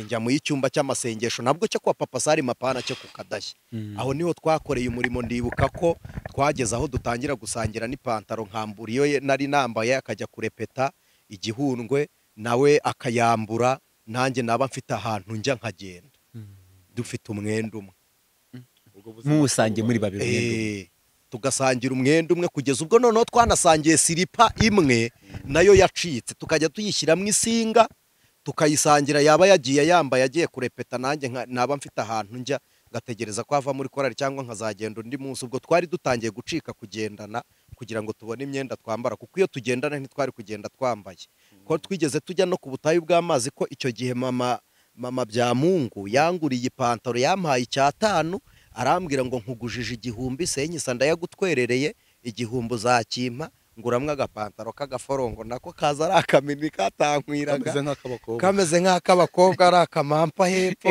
Njya mu y'icyumba cy'amasengesho nabwo cyo kwa Papa Salima, pana cyo ku kadashya. Aho niho twakoreye umurimo. Ndibuka ko twageze aho dutangira gusangira n'ipantaro, nkambura iyo nari nambaye akajya kurepeta igihundwe, nawe akayambura, nanjye naba mfite ahantu njya nkagenda, dufite umwenda umwe. Musange muri babiri. Tugasangira umwenda umwe kugeza ubwo noneho twanasangiye siripa imwe nayo yacitse, tukajya tuyishyiramo isinga tukayisangira, yaba yagiye yambaye agiye kurepeta, nanjye naba mfite ahantu njya ngategereza ko ava muri korali cyangwa nkazagenda undi munsi. Ubwo twari dutangiye gucika kugendana kugira ngo tubone imyenda twambara, kuko iyo tugendana ntitwari kugenda twambaye. Ko twigeze tujya no ku butayu bw'amazi, ko icyo gihe mama Byamungu yanguriye ipantaro, yampaye 5, arambwira ngo nkugujije 1000 senyisa ndayagutwerereye, 1000 uzakimpa, nguramwe agapantaro k'agaforongo nako kaza ari akamini katankwiraga, kameze nk'ak'abakobwa, ari akamampa hepfo,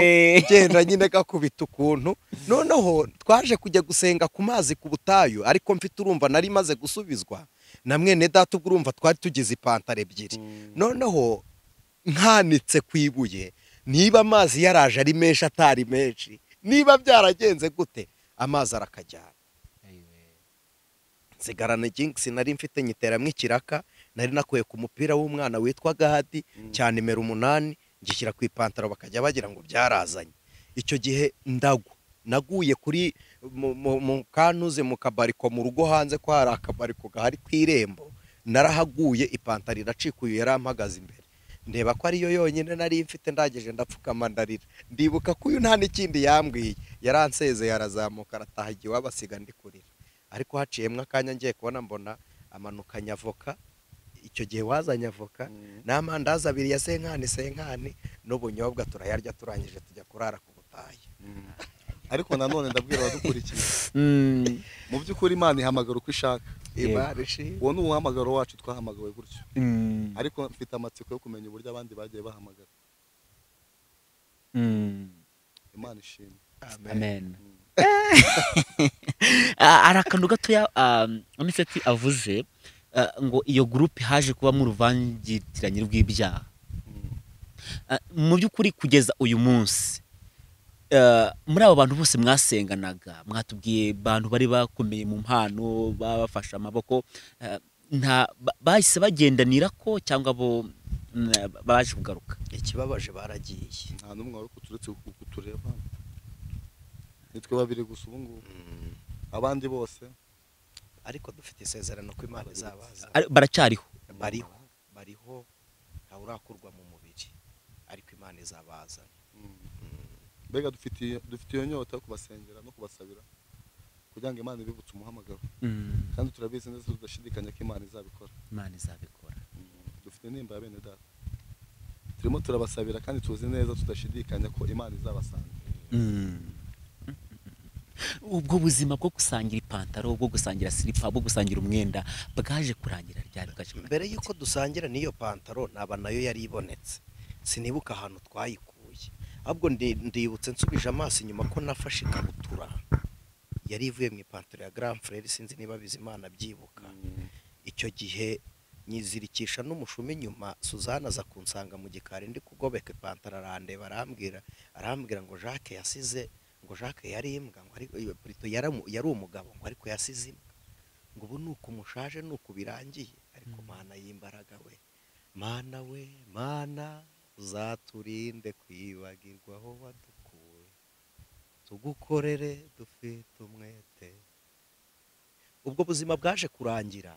genda nyine gakubita ukuntu. Noneho twaje kujya gusenga ku mazi ku butayu, ariko mfite urumva nari maze gusubizwa na mwene data, ubwo urumva twari tugize ipantaro 2. Noneho nkanitse ku ibuye, niba amazi yaraje ari menshi atari menshi, niba byaragenze gute, amazi arakajyana. Nsigarana jinx nari mfite nyiteramwe ikiraka, nari nakuye ku mupira w'umwana witwa Gadi cya nimero 8, ngishyira ku ipantaro bakajya bagira ngo byarazanye. Icyo gihe ndagwa, naguye kuri mu kantuze mu kabariko mu rugo hanze, ko hari akabariko gahari ku irembo, narahaguye ipantaro iracikuye, yarampagaze imbere, ndeba ko ariyo yonyine nari mfite, ndageje ndapfukama ndarira. Ndibuka ko uyu nta n'ikindi yambwiye, yaransezeye arazamuka arataha igihe wabasiga ndi kurira. Ariko haciyemwe akanya ngiye kubona mbona amanukanya avoka, icyo gihe wazanye avoka n'amandazi 2 ya senkani n'ubunyobwa, turayarya turangije tujya kurara ku butayu. Ariko nanone ndabwira abadukurikiye, mu by'ukuri Imana ihamagara uko ishaka. Uwo ni umuhamagaro wacu, twahamagawe gutyo. Ariko mfite amatsiko yo kumenya uburyo abandi bagiye bahamagara. Imana ishimwe. Amen. Ari akantu gatoya Aniseti avuze ngo iyo groupe haje kuba mu ruvangitiranye rw'ibyaha. Mu by'ukuri kugeza uyu munsi muri abo bantu bose mwasenganaga, mwatubwiye bantu bari bakomeye mu mpano, babafasha amaboko, nta bahise bagendanira ko cyangwa bo baje kugaruka? Ikibabaje baragiye, nta n'umwe wari kuturetse kutureba, nitwe babiri gusa ubu ngubu, abandi bose. Ariko dufite isezerano ko Imana izabaza. Baracyariho, bariho, nta urakurwa mu mubiri, ariko Imana izabaza. Mbega dufite iyo nyota yo kubasengera no kubasabira kugira ngo Imana ibibutse umuhamagaro. Kandi turabizi neza tudashidikanya ko Imana izabikora. Imana izabikora. Dufite nimba ya bene data, turimo turabasabira kandi tuzi neza tudashidikanya ko Imana izabasanga. Ubwo buzima bwo gusangira ipantaro, bwo gusangira silipa, bwo gusangira umwenda bwaje kurangira ryari? Bwaje mbere yuko dusangira n'iyo pantaro naba nayo yari ibonetse, sinibuka ahantu twayikuye, ahubwo ndibutse nsubije amaso inyuma ko nafashe ikabutura yari ivuye mu ipantaro ya Grand Frère, sinzi niba Bizimana byibuka. Icyo gihe nyizirikisha n'umushumi inyuma, Suzana aza kunsanga mu gikari ndi kugobeka ipantaro, arandeba arambwira ngo Jacques yasize, ngo Jacques yari imbwa, ngo ariko plutôt yari umugabo, ngo ariko yasize imbwa, ngo ubu nuko umushaje nuko birangiye. Ariko Mana y'imbaraga we, Mana we, Mana uzaturinde kwibagirwa aho wadukuye, tugukorere dufite umwete. Ubwo buzima bwaje kurangira,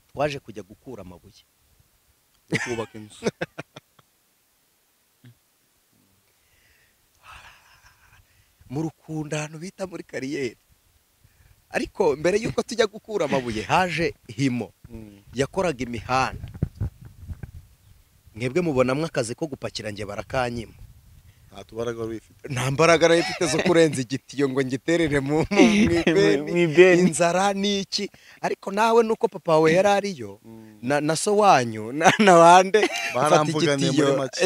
twaje kujya gukura amabuye yo kubaka inzu. Mu rukundano bita muri kariyeri. Ariko mbere yuko tujya gukura amabuye haje Himo yakoraga imihanda. Mwebwe mubonamwe akazi ko gupakira, nge barakanyima. Nta tubaraga wifite, nta mbaraga nari zo kurenza igitiyo ngo ngiterere mu mwibeni, inzara niki. Ariko nawe nuko papa wawe yari ariyo na so wanyu na bande baramvuganiye muri make,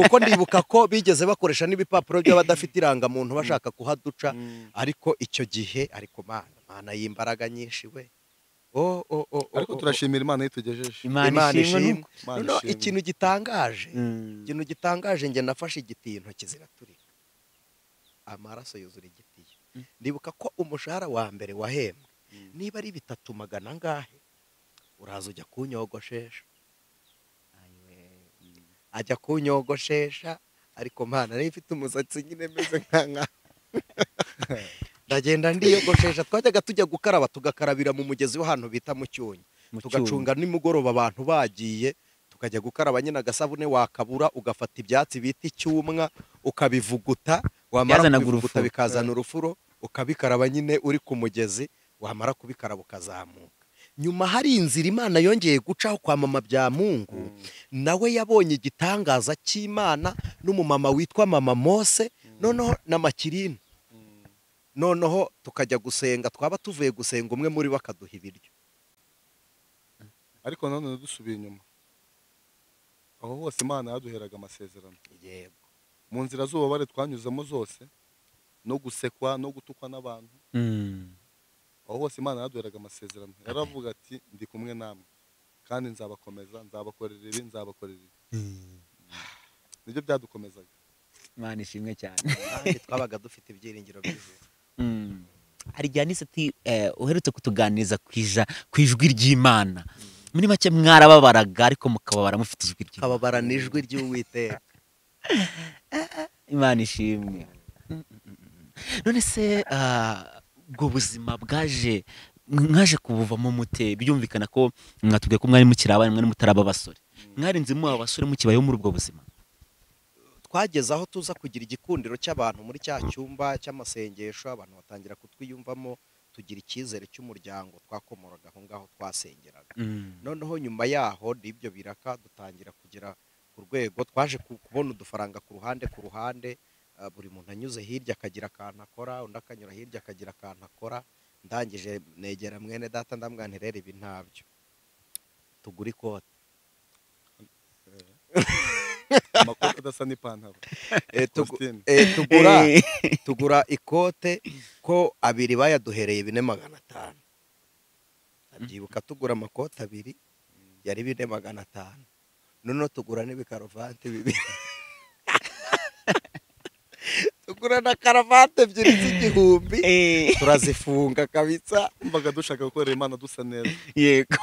kuko ndibuka ko bigeze bakoresha n'ibipapuro by'abadafite irangamuntu bashaka kuhaduca. Ariko icyo gihe, ariko Mana y'imbaraga nyinshi we. Ariko turashimira Imana yitugejeje. Imana ishimwe. No, ikintu gitangaje, ikintu gitangaje, nge nafashe igitiyo intoki ziraturika, amaraso yuzura igitiyo. Ndibuka ko umushahara wa mbere wahembwe niba ari 300 angahe, uraza ujya kunyogoshesha, ajya kunyogoshesha, ariko Mana nari mfite umusatsi nyine meze nka Ndagenda ndiyogoshesha. Twajyaga tujya gukaraba, tugakarabira mu mugezi w'ahantu bita mu Cyunyi, tugacunga nimugoroba abantu bagiye, tukajya gukaraba nyine agasabune wakabura, ugafata ibyatsi bita icyumwa ukabivuguta, wamara kubivuguta bikazana urufuro, ukabikaraba nyine uri ku mugezi, wamara kubikaraba ukazamuka. Nyuma hari inzira Imana yongeye gucaho kwa mama Byamungu, nawe yabonye igitangaza cy'Imana n'umumama witwa mama Mose, noneho na Makirina. Noneho tukajya gusenga, twaba tuvuye gusenga umwe muri bo akaduha ibiryo. Ariko nanone dusubiye inyuma, aho hose Imana yaduheraga amasezerano. Yego. Mu nzira z'ububabare twanyuzemo zose, no gusekwa no gutukwa n'abantu, aho hose Imana yaduheraga amasezerano. Yaravuga ati ndi kumwe namwe kandi nzabakomeza, nzabakorera ibi, nzabakorera ibi. Nibyo byadukomezaga. Imana ishimwe cyane. Kandi twabaga dufite ibyiringiro by'ijuru. Hari igihe Anise ati uherutse kutuganiriza ku ijwi ry'Imana. Muri make mwarababaraga ariko mukababara mufite ijwi ry'Imana. Kababara n'ijwi ry'Uwiteka. Imana ishimwe. None se ubwo buzima bwaje mwaje kubuvamo mute? Byumvikana ko mwatubwiye ko mwari mukiri abana, mwari mutaraba abasore. Mwarinze muba abasore mukibayeho muri ubwo buzima? Twageze aho tuza kugira igikundiro cy'abantu muri cya cyumba cy'amasengesho, abantu batangira kutwiyumvamo, tugira icyizere cy'umuryango twakomoraga aho ngaho twasengeraga. Noneho nyuma yaho n'ibyo biraka dutangira kugera ku rwego twaje kubona udufaranga ku ruhande, buri muntu anyuze hirya akagira akantu akora, undi akanyura hirya akagira akantu akora. Ndangije negera mwene data ndamubwira nti rero ibi ntabyo, tugura ikote. Amakote adasa n'ipantaro. Tugura ikote ko abiri bayaduhereye 4,500. Ndabyibuka tugura amakote abiri yari 4,500. Noneho tugura n'ibikaruvati bibiri. Tugura na karavate ebyiri z'igihumbi, turazifunga kabisa. Mbaga dushaka gukorera Imana dusa neza. Yego.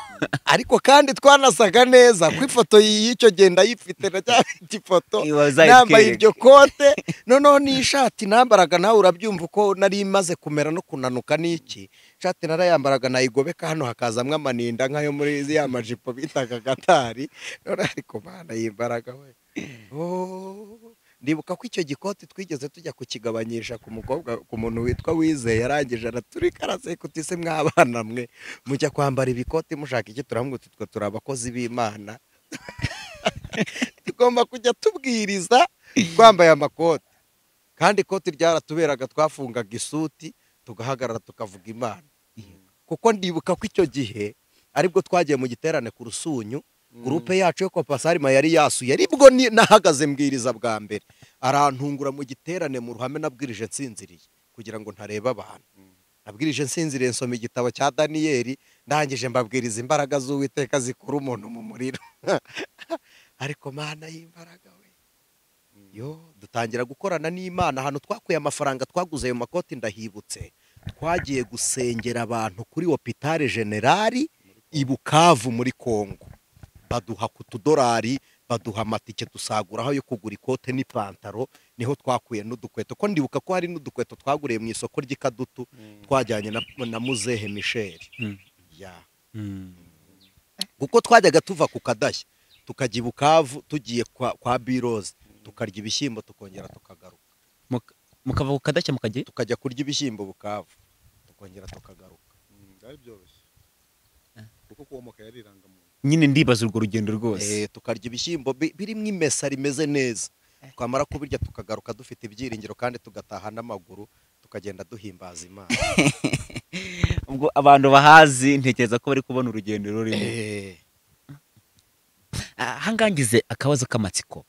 Ariko kandi twanasaga neza ku ifoto y'icyo genda yifite na cyafite ifoto nambaye iryo kote, noneho n'ishati nambaraga, nawe urabyumva uko nari maze kumera no kunanuka n'iki. Ishati narayambaraga nayigobeka hano hakazamwe amaninda nkayo muri ya majipo bitaga gatari. None ariko bana yimbaraga we. Ndibuka ko icyo gikoti twigeze tujya kukigabanyisha ku mukobwa, ku muntu witwa Wizeye, yarangije araturika araseka uti se mwabana mwe mujya kwambara ibikoti mushaka iki? Turamubwira uti twe turi abakozi b'Imana, tugomba kujya tubwiriza twambaye amakoti. Kandi ikoti ryaratuberaga, twafungaga isuti tugahagarara tukavuga Imana. Kuko ndibuka ko icyo gihe aribwo twagiye mu giterane ku Rusunyu, gurupe yacu yo kwa Pasarima yari yasuye, aribwo nahagaze mbwiriza bwa mbere, arantungura mu giterane mu ruhame nabwirije nsinziriye kugira ngo ntareba abantu. Nabwirije nsinziriye nsoma igitabo cya Daniyeli, ndangije mbabwiriza imbaraga z'Uwiteka zikura umuntu mu muriro. Ariko Mana y'imbaraga we. Yo dutangira gukorana n'Imana. Ahantu twakuye amafaranga twaguze ayo makoti ndahibutse, twagiye gusengera abantu kuri Hôpital General i Bukavu muri Kongo. Baduha kutudorari, baduha amatike dusaguraho yo kugura ikote n'ipantaro, niho twakuye n'udukweto. Ko ndibuka ko hari n'udukweto twaguriye mu isoko ry'Ikadutu, twajyanye na Muzehe Michel. Ya. Kuko twajyaga tuva ku Kadashya tukajya i Bukavu tugiye kwa Biroze, tukarya ibishyimbo tukongera tukagaruka. Mukava ku Kadashya mukajya tukajya kurya ibishyimbo Bukavu tukongera tukagaruka. Byari byoroshye kuko kuwomoka yari irangamuntu. Nyine ndibaza urwo rugendo rwose. Tukarya ibishyimbo birimo imesa rimeze neza, twamara kubirya tukagaruka dufite ibyiringiro kandi tugataha n'amaguru tukagenda duhimbaza Imana. Ubwo abantu bahazi ntekereza ko bari kubona urugendo rurimo. Ahangangize akabazo k'amatsiko,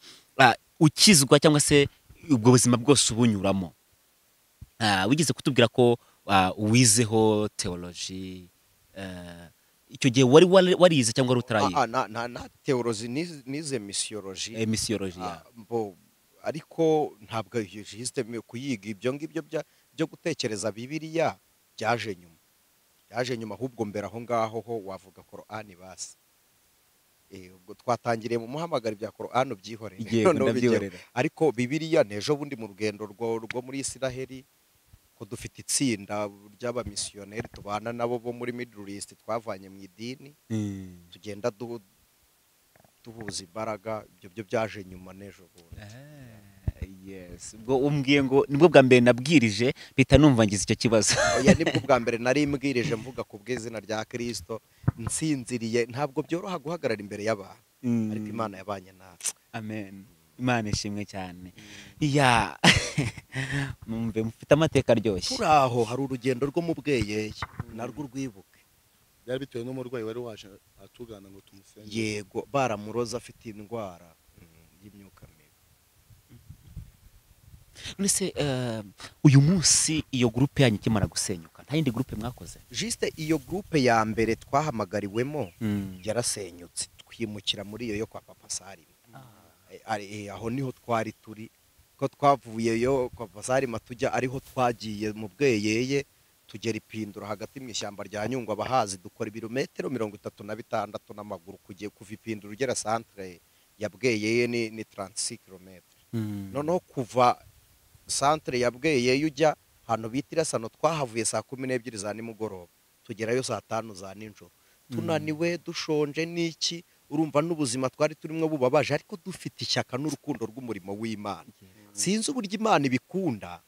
ukizwa cyangwa se ubwo buzima bwose ubunyuramo, wigeze kutubwira ko wizeho theology, icyo gihe wari warize cyangwa wari utarayize? Na theology nize missiology. Missiology. Ariko ntabwo juste kuyiga ibyo ngibyo byo gutekereza Bibiliya byaje nyuma. Byaje nyuma, ahubwo mbere aho ngaho ho wavuga Korani basi. Ubwo twatangiriye mu muhamagaro ibya Korani ubyihorere. Ariko Bibiliya nejo bundi mu rugendo rwo muri Isiraheli Ko dufite itsinda ry'abamisiyoneri tubana nabo bo muri Middle East twavanye mu idini, tugenda duhuza imbaraga. Ibyo byo byaje nyuma n'ejo bundi. Yes, ubwo umbwiye ngo nibwo bwa mbere nabwirije mpita numva ngize icyo kibazo. Oya, nibwo bwa mbere nari mbwirije mvuga ku bw'izina rya Kristo nsinziriye. Ntabwo byoroha guhagarara imbere y'abantu, ariko Imana yabanye natwe. Amen. Imana ishimwe cyane. Ya numve mufite amateka aryoshye. Turi aho hari urugendo rwo mu Bweyeye narwo urwibuke. Byari bitewe n'umurwayi wari waje atugana ngo tumusenge. Yego, baramuroza afite indwara y'imyuka mibi. None uyu munsi iyo groupe yanyu ikimara gusenyuka nta yindi groupe mwakoze? Juste iyo groupe ya mbere twahamagariwemo yarasenyutse, twimukira muri iyo yo kwa Papa Salima. Aho niho twari turi, ko twavuyeyo kwa Papa Salima tujya ariho twagiye mu Bweyeye, tugera Ipindura hagati mu ishyamba rya Nyungwe abahazi, dukora ibirometero 36 n'amaguru kugiye kuva Ipindura ugera centre ya Bweyeye ni 36 km. Noneho kuva centre ya Bweyeye ujya hano bita Irasano twahavuye saa 12 za nimugoroba, tugerayo saa 5 za nijoro, tunaniwe dushonje n'iki. Urumva n'ubuzima twari turimo bubabaje, ariko dufite ishyaka n'urukundo rw'umurimo w'Imana. Sinzi uburyo Imana ibikunda,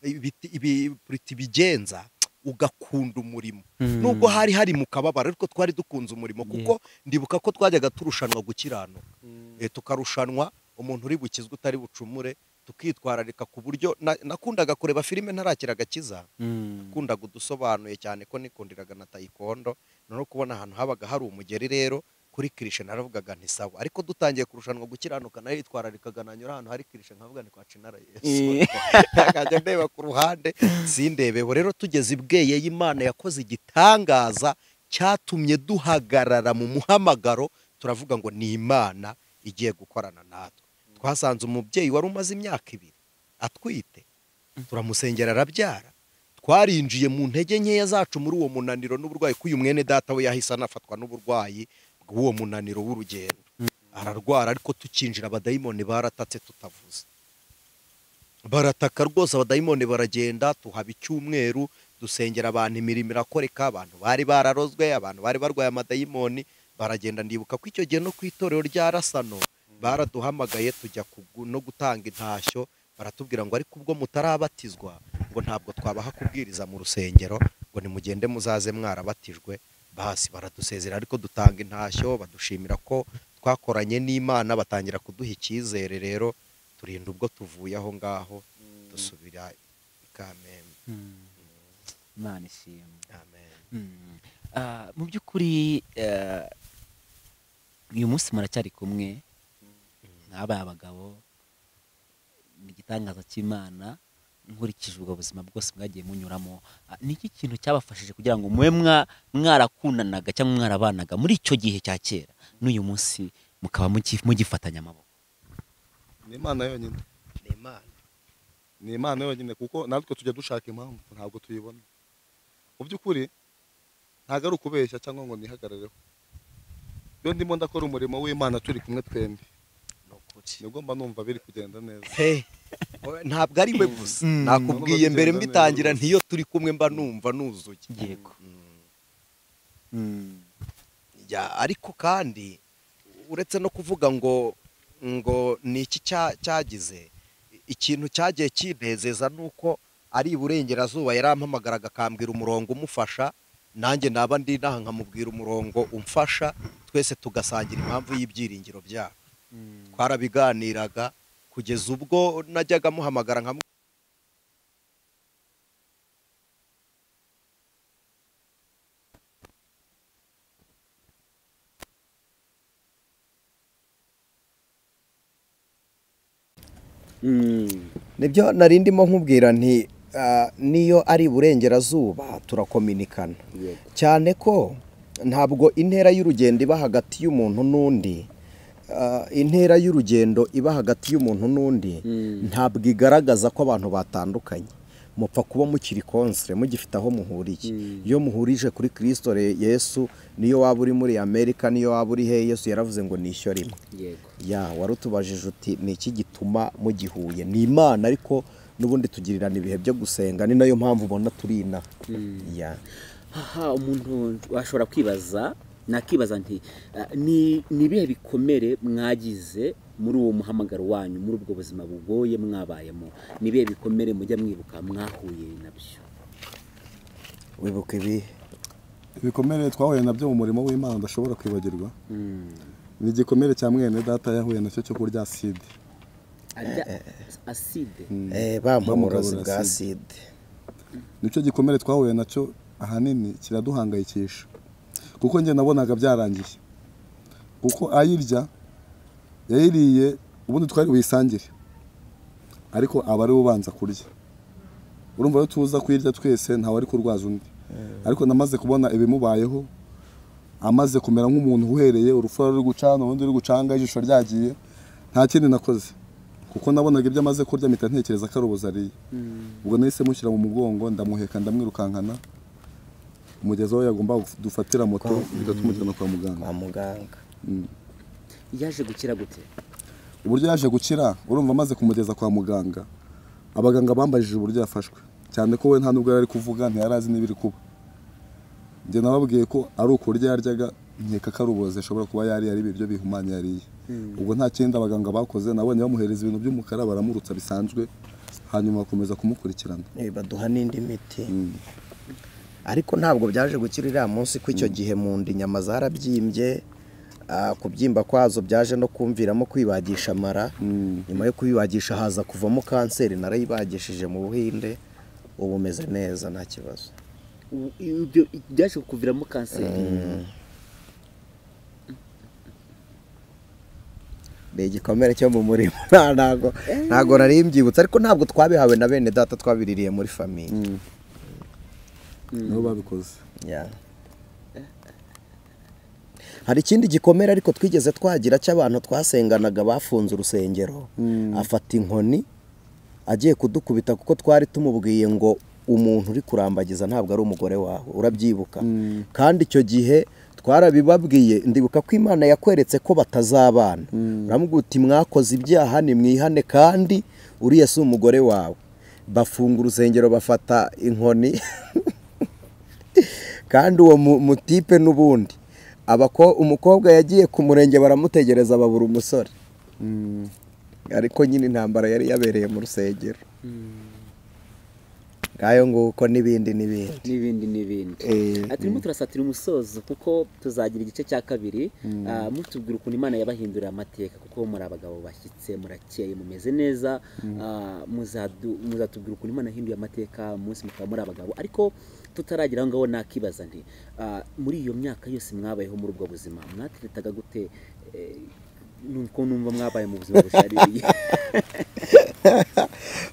ibigenza ugakunda umurimo. Nubwo hari mu kababaro, ariko twari dukunze umurimo, kuko ndibuka ko twajyaga turushanwa gukiranuka. Tukarushanwa umuntu uri bukizwe utari bucumure, tukitwararika ku buryo nakundaga kureba filime ntarakira agakiza. Nakundaga udusobanuye cyane ko nikundiraga na taekwondo. Noneho kubona ahantu habaga hari umugeri rero kuri kirishe naravugaga nti sawa, ariko dutangiye kurushanwa gukiranuka naritwararikaga nanyura ahantu hari kirishe nkavuga ni kwa Cinara Yesu, akajya ndeba ku ruhande sindebeho. Rero tugeze Ibweyeye Imana yakoze igitangaza cyatumye duhagarara mu muhamagaro, turavuga ngo ni Imana igiye gukorana natwe. Twasanze umubyeyi wari umaze imyaka 2 atwite, turamusengera arabyara. Twarinjiye mu ntege nkeya zacu muri uwo munaniro n'uburwayi, ko uyu mwene data we yahise anafatwa n'uburwayi bw'uwo munaniro w'urugendo, ararwara. Ariko tukinjira abadayimoni baratatse tutavuze, barataka rwose, abadayimoni baragenda. Tuhaba icyumweru dusengera abantu, imirimo irakoreka, abantu bari bararozwe, abantu bari barwaye amadayimoni baragenda. Ndibuka ko icyo gihe no ku itorero rya Rasano baraduhamagaye tujya no gutanga intashyo, baratubwira ngo ariko ubwo mutarabatizwa ngo ntabwo twabaha kubwiriza mu rusengero, ngo nimugende muzaze mwarabatijwe. Basi baradusezera, ariko dutanga intashyo, badushimira ko twakoranye n'Imana, batangira kuduha icyizere. Rero turinda ubwo tuvuye aho ngaho dusubira i Kamembe. Imana ishimwe. Amen. Mu by'ukuri uyu munsi muracyari kumwe nk'abaye abagabo, ni igitangaza cy'Imana. Nkurikije ubwo buzima bwose mwagiye munyuramo, ni iki kintu cyabafashije kugira ngo mube mwarakundanaga cyangwa mwarabanaga muri icyo gihe cya kera n'uyu munsi mukaba mugifatanya amaboko? Ni Imana yonyine. Ni Imana. Ni Imana yonyine, kuko natwe tujya dushaka impamvu ntabwo tuyibona. Mu by'ukuri ntabwo ari ukubeshya cyangwa ngo nihagarareho. Iyo ndimo ndakora umurimo w'Imana turi kumwe twembi, nibwo mba numva biri kugenda neza. Ntabwo ari we gusa, nakubwiye mbere mbitangira ntiyo turi kumwe mba numva nuzuye. Yego. Ariko kandi uretse no kuvuga ngo ni iki cyagize, ikintu cyagiye kinezeza nuko ari iburengerazuba yarampamagaraga akambwira umurongo umufasha, nanjye naba ndi naha nkamubwira umurongo umfasha, twese tugasangira impamvu y'ibyiringiro byacu. Twarabiganiraga kugeza ubwo najyaga muhamagara nka Nibyo nari ndimo nkubwira nti niyo ari iburengerazuba turakominikana. Cyane ko ntabwo intera y'urugendo iba hagati y'umuntu n'undi, intera y'urugendo iba hagati y'umuntu n'undi ntabwo igaragaza ko abantu batandukanye. Mupfa kuba mukiri konsere mugifite aho muhuriye. Iyo muhurije kuri Kristo Yesu, niyo waba uri muri Amerika, niyo waba uri he, Yesu yaravuze ngo nishyure rimwe. Yego. Ya warutubajije uti ni iki gituma mugihuye? Ni Imana, ariko N'ubundi tugirirana ibihe byo gusenga, ni nayo mpamvu ubona turi ina. Aha umuntu ashobora kwibaza, nakibaza nti ni ibihe bikomere mwagize muri uwo muhamagaro wanyu, muri ubwo buzima bugoye mwabayemo? Ni ibihe bikomere mujya mwibuka mwahuye nabyo? Wibuka ibi ibikomere twahuye nabyo mu murimo w'Imana ndashobora kwibagirwa. Ni igikomere cya mwene data yahuye nacyo cyo kurya acide. Acide bamurozi bwa acide. Nicyo gikomere twahuye nacyo ahanini kiraduhangayikisha, kuko njye nabonaga byarangiye, kuko ayirya yayiriye ubundi twari buyisangire, ariko aba ari ubanza kurya. Urumva tuza kuyirya twese ntawe ari kurwaza undi. Ariko namaze kubona ibimubayeho, amaze kumera nk'umuntu uhereye urufura ruri gucana ubundi ruri gucanga, ijisho ryagiye. Nta kindi nakoze, kuko nabonaga ibyo amaze kurya mpita ntekereza ko ari ubuzariye. Ubwo nahise mushyira mu mugongo, ndamuheka, ndamwirukankana umugezi aho yagomba dufatira moto, tumujyana kwa muganga. Kwa muganga yaje gukira gute? Uburyo yaje gukira, urumva amaze kumugeza kwa muganga, abaganga bambajije uburyo yafashwe, cyane ko we nta nubwo yari kuvuga, ntiyarazi n'ibiri kuba. Njye nababwiye ko ari ukurya yaryaga, nkeka ko ari uburozi ashobora kuba yari ari ibiryo bihumanye yariye. Ubwo nta kindi abaganga bakoze, nabonye bamuhereza ibintu by'umukara baramurutsa bisanzwe, hanyuma bakomeza kumukurikirana, baduha n'indi miti. Ariko ntabwo byaje gukira iriya munsi, ko icyo gihe mu nda inyama zarabyimbye. Kubyimba kwazo byaje no kumviramo kwibagisha amara. Nyuma yo kwibagisha haza kuvamo kanseri, narayibagishije mu Buhinde, ubu meze neza nta kibazo. Ibyo byaje kuviramo kanseri? Ni igikomere cyo mu murimo. Ntago nari mbyibutse, ariko ntabwo twabihawe na bene data, twabiririye muri famille. Nibo babikoze. Hari ikindi gikomere ariko twigeze twagira cy'abantu twasenganaga bafunze urusengero, afata inkoni agiye kudukubita, kuko twari tumubwiye ngo umuntu uri kurambagiza ntabwo ari umugore wawe, urabyibuka. Kandi icyo gihe twarabibabwiye, ndibuka ko Imana yakweretse ko batazabana. Uramubwira uti mwakoze ibyaha nimwihane, kandi uriya si umugore wawe. Bafunga urusengero bafata inkoni. Kandi uwo mutipe n'ubundi umukobwa yagiye ku murenge baramutegereza babura umusore. Ariko nyine intambara yari yabereye mu rusengero. Ngayo nguko n'ibindi n'ibindi. N'ibindi n'ibindi. Turimo turasatira umusozo, kuko tuzagira igice cya kabiri, mutubwira ukuntu Imana yabahindurira amateka, kuko muri abagabo bashyitse, murakeye, mumeze neza. Muzatubwira ukuntu Imana yahinduye amateka umunsi mukaba muri abagabo. Ariko tutaragira aho ngaho, nakibaza nti muri iyo myaka yose mwabayeho muri ubwo buzima, mwateretaga gute? Nuko numva mwabaye mu buzima bushaririye.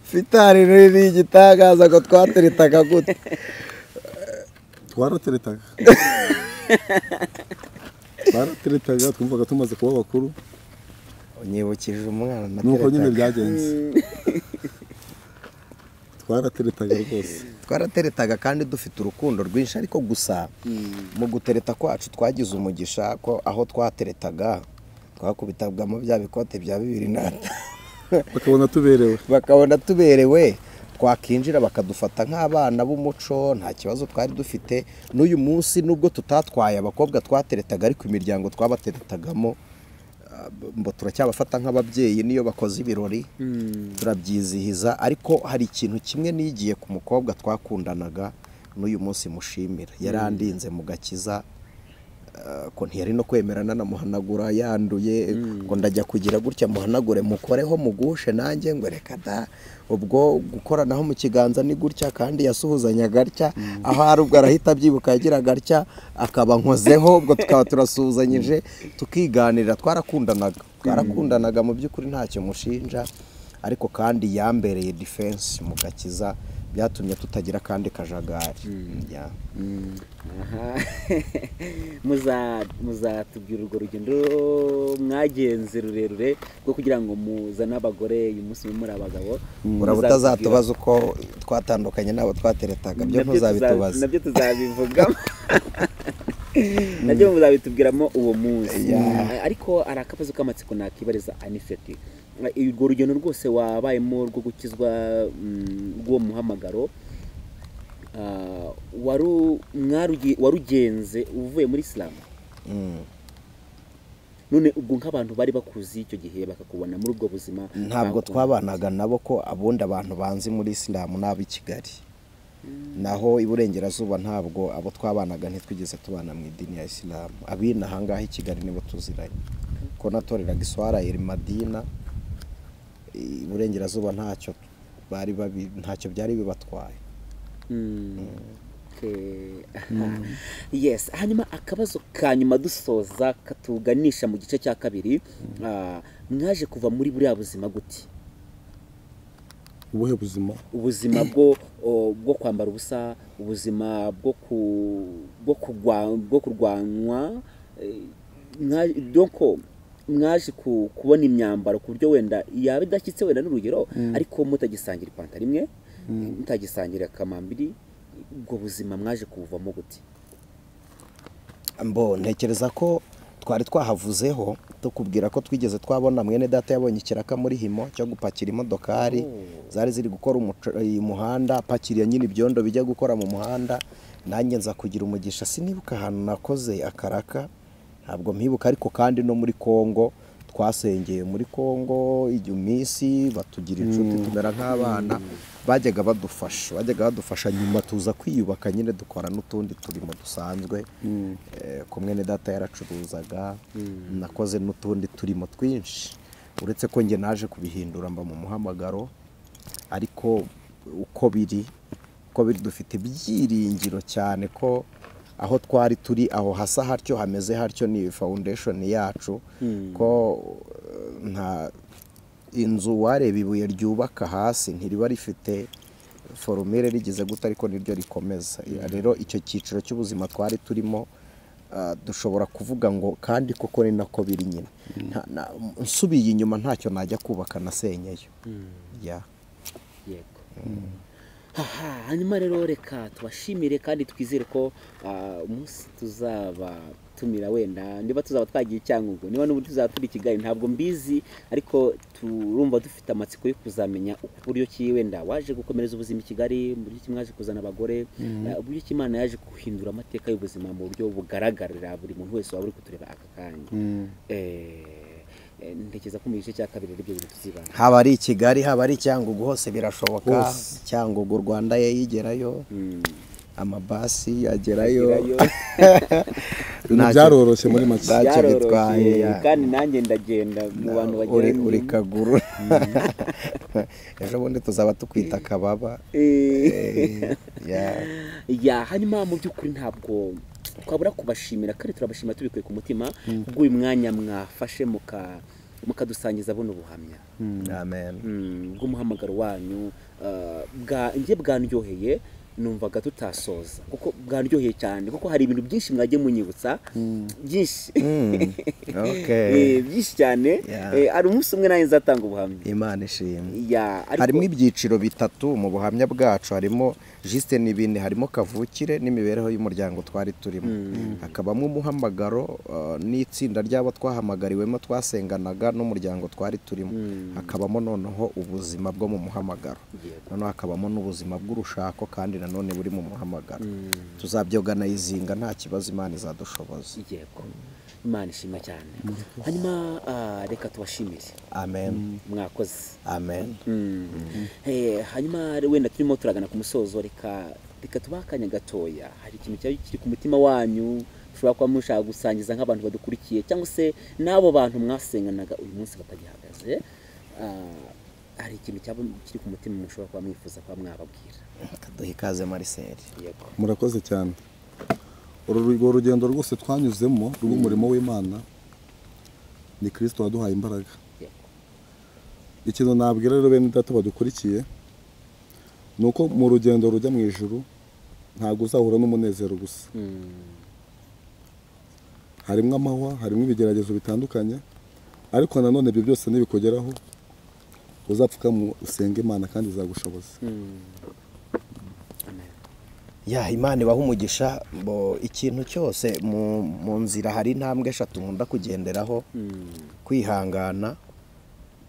Fitari riri igitangaza ngo twateretaga gute? Twarateretaga. Twarateretaga, twumvaga tumaze kuba bakuru. Unyibukije umwana nateretaga. Nuko nyine byagenze. Twarateretaga rwose. Twarateretaga kandi dufite urukundo rwinshi, ariko gusa mu gutereta kwacu twagize umugisha ko aho twateretaga twakubitagamo bya bikote bya 2005. Bakabona tuberewe. Bakabona tuberewe, twakinjira bakadufata nk'abana b'umuco, nta kibazo twari dufite. N'uyu munsi nubwo tutatwaye abakobwa twateretaga, ariko imiryango twabateretagamo mbo turacyabafata nk'ababyeyi, niyo bakoze ibirori turabyizihiza. Ariko hari ikintu kimwe nigiye ku mukobwa twakundanaga n'uyu munsi mushimira, yarandinze mu gakiza, ko ntiyari no kwemerana namuhanagura yanduye, ngo ndajya kugira gutya muhanagure mukoreho mugushe, nanjye ngo reka da. Ubwo gukoranaho mu kiganza ni gutya, kandi yasuhuzanyaga atya, aho ari ubwo arahita abyibuka yagiraga atya akaba nkozeho, ubwo tukaba turasuhuzanyije tukiganirira. Twarakundanaga mu by'ukuri ntacyo mushinja, ariko kandi yambereye defense mu gakiza, byatumye tutagira kandi kajagari. Muzatubwira urwo rugendo mwagenze rurerure rwo kugira ngo muzane abagore uyu munsi muri abagabo. Uraba utazatubaza uko twatandukanye n'abo twateretaga, byo ntuzabitubaza. Nabyo tuzabivugamo. Nabyo muzabitubwiramo uwo munsi. Ariko ari akabazo k'amatsiko nakibariza Aniseti. Urwo rugendo rwose wabayemo rwo gukizwa, rw'uwo muhamagaro, warugenze uvuye muri Islam. None ubwo nk'abantu bari bakuzi icyo gihe bakakubona muri ubwo buzima, ntabwo twabanaga nabo, ko abundi abantu banzi muri Islam n'abo i Kigali, naho iburengerazuba ntabwo abo twabanaga, ntitwigeze tubana mu idini ya Islam. Abina ahangaha i Kigali nibo tuziranye, ko natoreraga iswara iri Madina, iburengerazuba ntacyo bari babi, ntacyo byari bibatwaye. Yes, hanyuma akabazo ka nyuma dusoza katuganisha mu gice cya kabiri, mwaje kuva muri buriya buzima gute? Ubuhe buzima? Ubuzima bwo kwambara ubusa, ubuzima bwo kurwanywa, donc mwaje kubona imyambaro ku buryo wenda yaba idashyitse wenda n'urugero, ariko mutagisangira ipantaro imwe, mutagisangira kamambiri, ubwo buzima mwaje kuvamo gute? Mbo ntekereza ko twari twahavuzeho tukubwira ko twigeze twabona mwene data yabonye ikiraka muri Himo cyo gupakira imodokari zari ziri gukora umuhanda, apakiriye nyine ibyondo bijya gukora mu muhanda. Nanjye nza kugira umugisha, sinibuka ahantu nakoze akaraka, ntabwo mpibuka, ariko kandi no muri Kongo twasengeye muri Kongo iminsi batugira inshuti, tumera nk'abana, bajyaga badufasha. Nyuma tuza kwiyubaka nyine, dukora n'utundi turimo dusanzwe, kumwe ne data yaracuruzaga, nakoze n'utundi turimo twinshi, uretse ko nge naje kubihindura mba mu muhamagaro. Ariko uko biri dufite ibyiringiro cyane ko aho twari turi, aho hasa hatyo hameze hatyo, ni foundation yacu, ko nta inzu wareba ibuye ryubaka hasi ntiriba rifite formule rigeze gute, ariko niryo rikomeza. Rero icyo cyiciro cy'ubuzima twari turimo, dushobora kuvuga ngo kandi koko ni nako biri nyine. Nsubiye inyuma ntacyo najya kubaka nasenyeyo. Yego. Hanyuma rero reka tubashimire kandi twizere ko umunsi tuzaba tumira wenda niba tuzaba twagiye Cyangugu, niba n'ubu tuzaba turi Kigali ntabwo mbizi, ariko turumva dufite amatsiko yo kuzamenya uburyo ki wenda waje gukomereza ubuzima i Kigali, uburyo ki mwaje kuzana abagore, uburyo ki Imana yaje guhindura amateka y'ubuzima mu buryo bugaragarira buri muntu wese waba uri kutureba aka kanya. Ntekereza ko mu gice cya kabiri aribyo bintu tuzibanda. Haba ari i Kigali, haba ari Cyangugu, hose birashoboka. Cyangugu Rwanda yayigerayo, amabasi agerayo, byaroroshye muri make, ntacyo bitwaye. Kandi nanjye ndagenda mu bantu bagera uri kaguru. Ejo bundi tuzaba tukwita kababa. Hanyuma mu by'ukuri ntabwo twabura kubashimira, kandi turabashimira tubikuye ku mutima bw'uyu mwanya mwafashe mukadusangiza buno buhamya. Amen. Bw'umuhamagaro wanyu, nge bwanryoheye, numvaga tutasoza kuko bwanryoheye cyane, kuko hari ibintu byinshi mwagiye munyibutsa byinshi. Byinshi cyane. Hari umunsi umwe nanjye nzatanga ubuhamya. Imana ishimwe. Harimo ibyiciro bitatu mu buhamya bwacu, harimo juste n'ibindi, harimo kavukire n'imibereho y'umuryango twari turimo, hakabamo umuhamagaro n'itsinda ry'abo twahamagariwemo twasenganaga n'umuryango twari turimo, hakabamo noneho ubuzima bwo mu muhamagaro, noneho hakabamo n'ubuzima bw'urushako kandi nanone buri mu muhamagaro. Tuzabyoganizinga nta kibazo, Imana izadushoboza. Yego, Imana ishimwe cyane. Hanyuma reka tubashimire. Amen. Mwakoze. Amen. Hanyuma wenda turimo turagana ku musozo, reka tubakanya gatoya. Hari ikintu cyari kiri ku mutima wanyu ushobora kuba mushaka gusangiza nk'abantu badukurikiye, cyangwa se n'abo bantu mwasenganaga uyu munsi batagihagaze, hari ikintu cyaba kiri ku mutima mushobora kuba mwifuza kuba mwababwira? Kaduha ikaze Marcel. Yego. Murakoze cyane. Urwo rugendo rwose twanyuzemo rw'umurimo w'Imana ni Kristo waduhaye imbaraga. Ikintu nabwira rero bene data badukurikiye nuko mu rugendo rujya mu ijuru ntabwo uzahura n'umunezero gusa. Harimo amahwa, harimo ibigeragezo bitandukanye, ariko nanone ibyo byose nibikugeraho uzapfuka usenge Imana kandi izagushoboza. Ya Imana ibaha umugisha. Bo ikintu cyose mu nzira hari intambwe eshatu nkunda kugenderaho: kwihangana,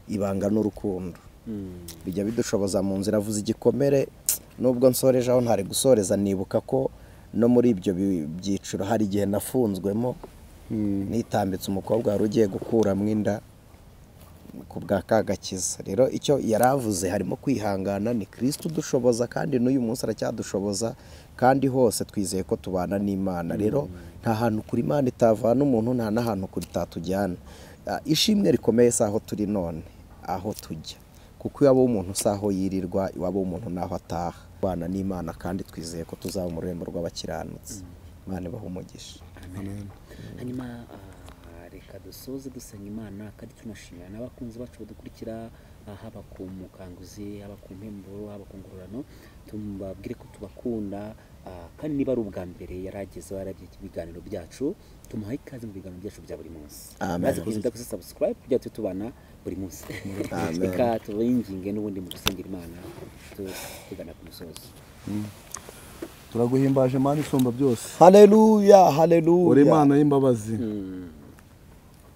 Ibanga n'urukundo bijya bidushoboza mu nzira. Avuze igikomere, nubwo nsoreje aho ntari gusoreza, nibuka ko no muri ibyo byiciro hari igihe nafunzwemo, nitambitse umukobwa wari ugiye gukuramo inda ku bwa kagakiza. Rero icyo yaravuze harimo kwihangana, ni Kristo udushoboza kandi n'uyu munsi aracyadushoboza, kandi hose twizeye ko tubana n'Imana. Rero nta hantu kuri Imana itavana umuntu, nta n'ahantu kuri itatujyana. Ishimwe rikomeye si aho turi none, aho tujya, kuko iwabo w'umuntu si aho yirirwa, iwabo w'umuntu naho ataha. Tubana n'Imana kandi twizeye ko tuzaba mu rurembo rw'abakiranutsi. Imana ibahe umugisha. Amen. Hanyuma reka dusoze dusenga Imana kandi tunashimira n'abakunzi bacu badukurikira, haba ku Mukanguzi, haba ku Mpemburo, haba ku Ngororano. Tubabwire ko tubakunda, kandi niba ari ubwa mbere yarageze warabye ibiganiro byacu, tumuhaye ikaze mu biganiro byacu bya buri munsi. Maze kugenda kuri subscribe kugira ngo tubana buri munsi. Reka tubinginge n'ubundi mu gusengera Imana tugana ku musozo. Turaguhimbaje Mana isumba byose. Haleluya, haleluya. Uri Imana y'imbabazi.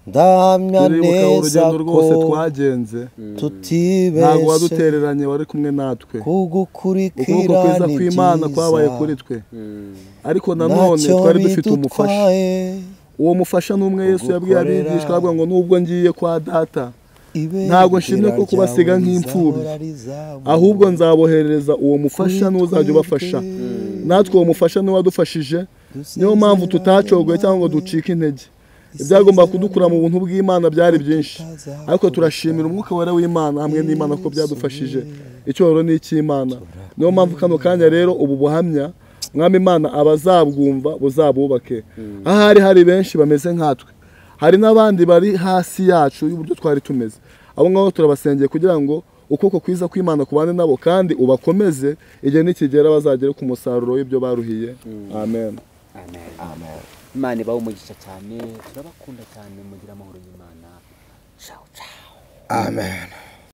Ndahamya neza ko rwose twagenze tutibeshye, ntabwo wadutereranye, wari kumwe natwe. Kugukurikira ni byiza kwabaye kuri twe, ariko nanone twari dufite umufasha. Uwo mufasha n'umwe Yesu yabwiye abigishwa, aravuga ngo nubwo ngiye kwa data ntabwo nshimye ko kubasiga nk'imfubyi, ahubwo nzaboherereza uwo mufasha n'uzajya ubafasha. Natwe uwo mufasha niwe wadufashije, niyo mpamvu tutacogoye cyangwa ngo ducike intege. Ibyagomba kudukura mu buntu bw'Imana byari byinshi, ariko turashimira umwuka wera w'Imana hamwe n'Imana ko byadufashije. Icyubahiro ni icy'Imana. Niyo mpamvu kano kanya rero ubu buhamya Mwami Imana abazabwumva buzabubake. Ahari hari benshi bameze nkatwe, hari n'abandi bari hasi yacu y'uburyo twari tumeze. Abo ngabo turabasengeye kugira ngo ukuboko kwiza kw'Imana kubane nabo, kandi ubakomeze igihe nikigera bazagere ku musaruro w'ibyo baruhiye. Amen. Amen. Amen. Imana ibahe umugisha cyane, turabakunda cyane, mugira amahoro y'Imana. Ciao ciao. Amen.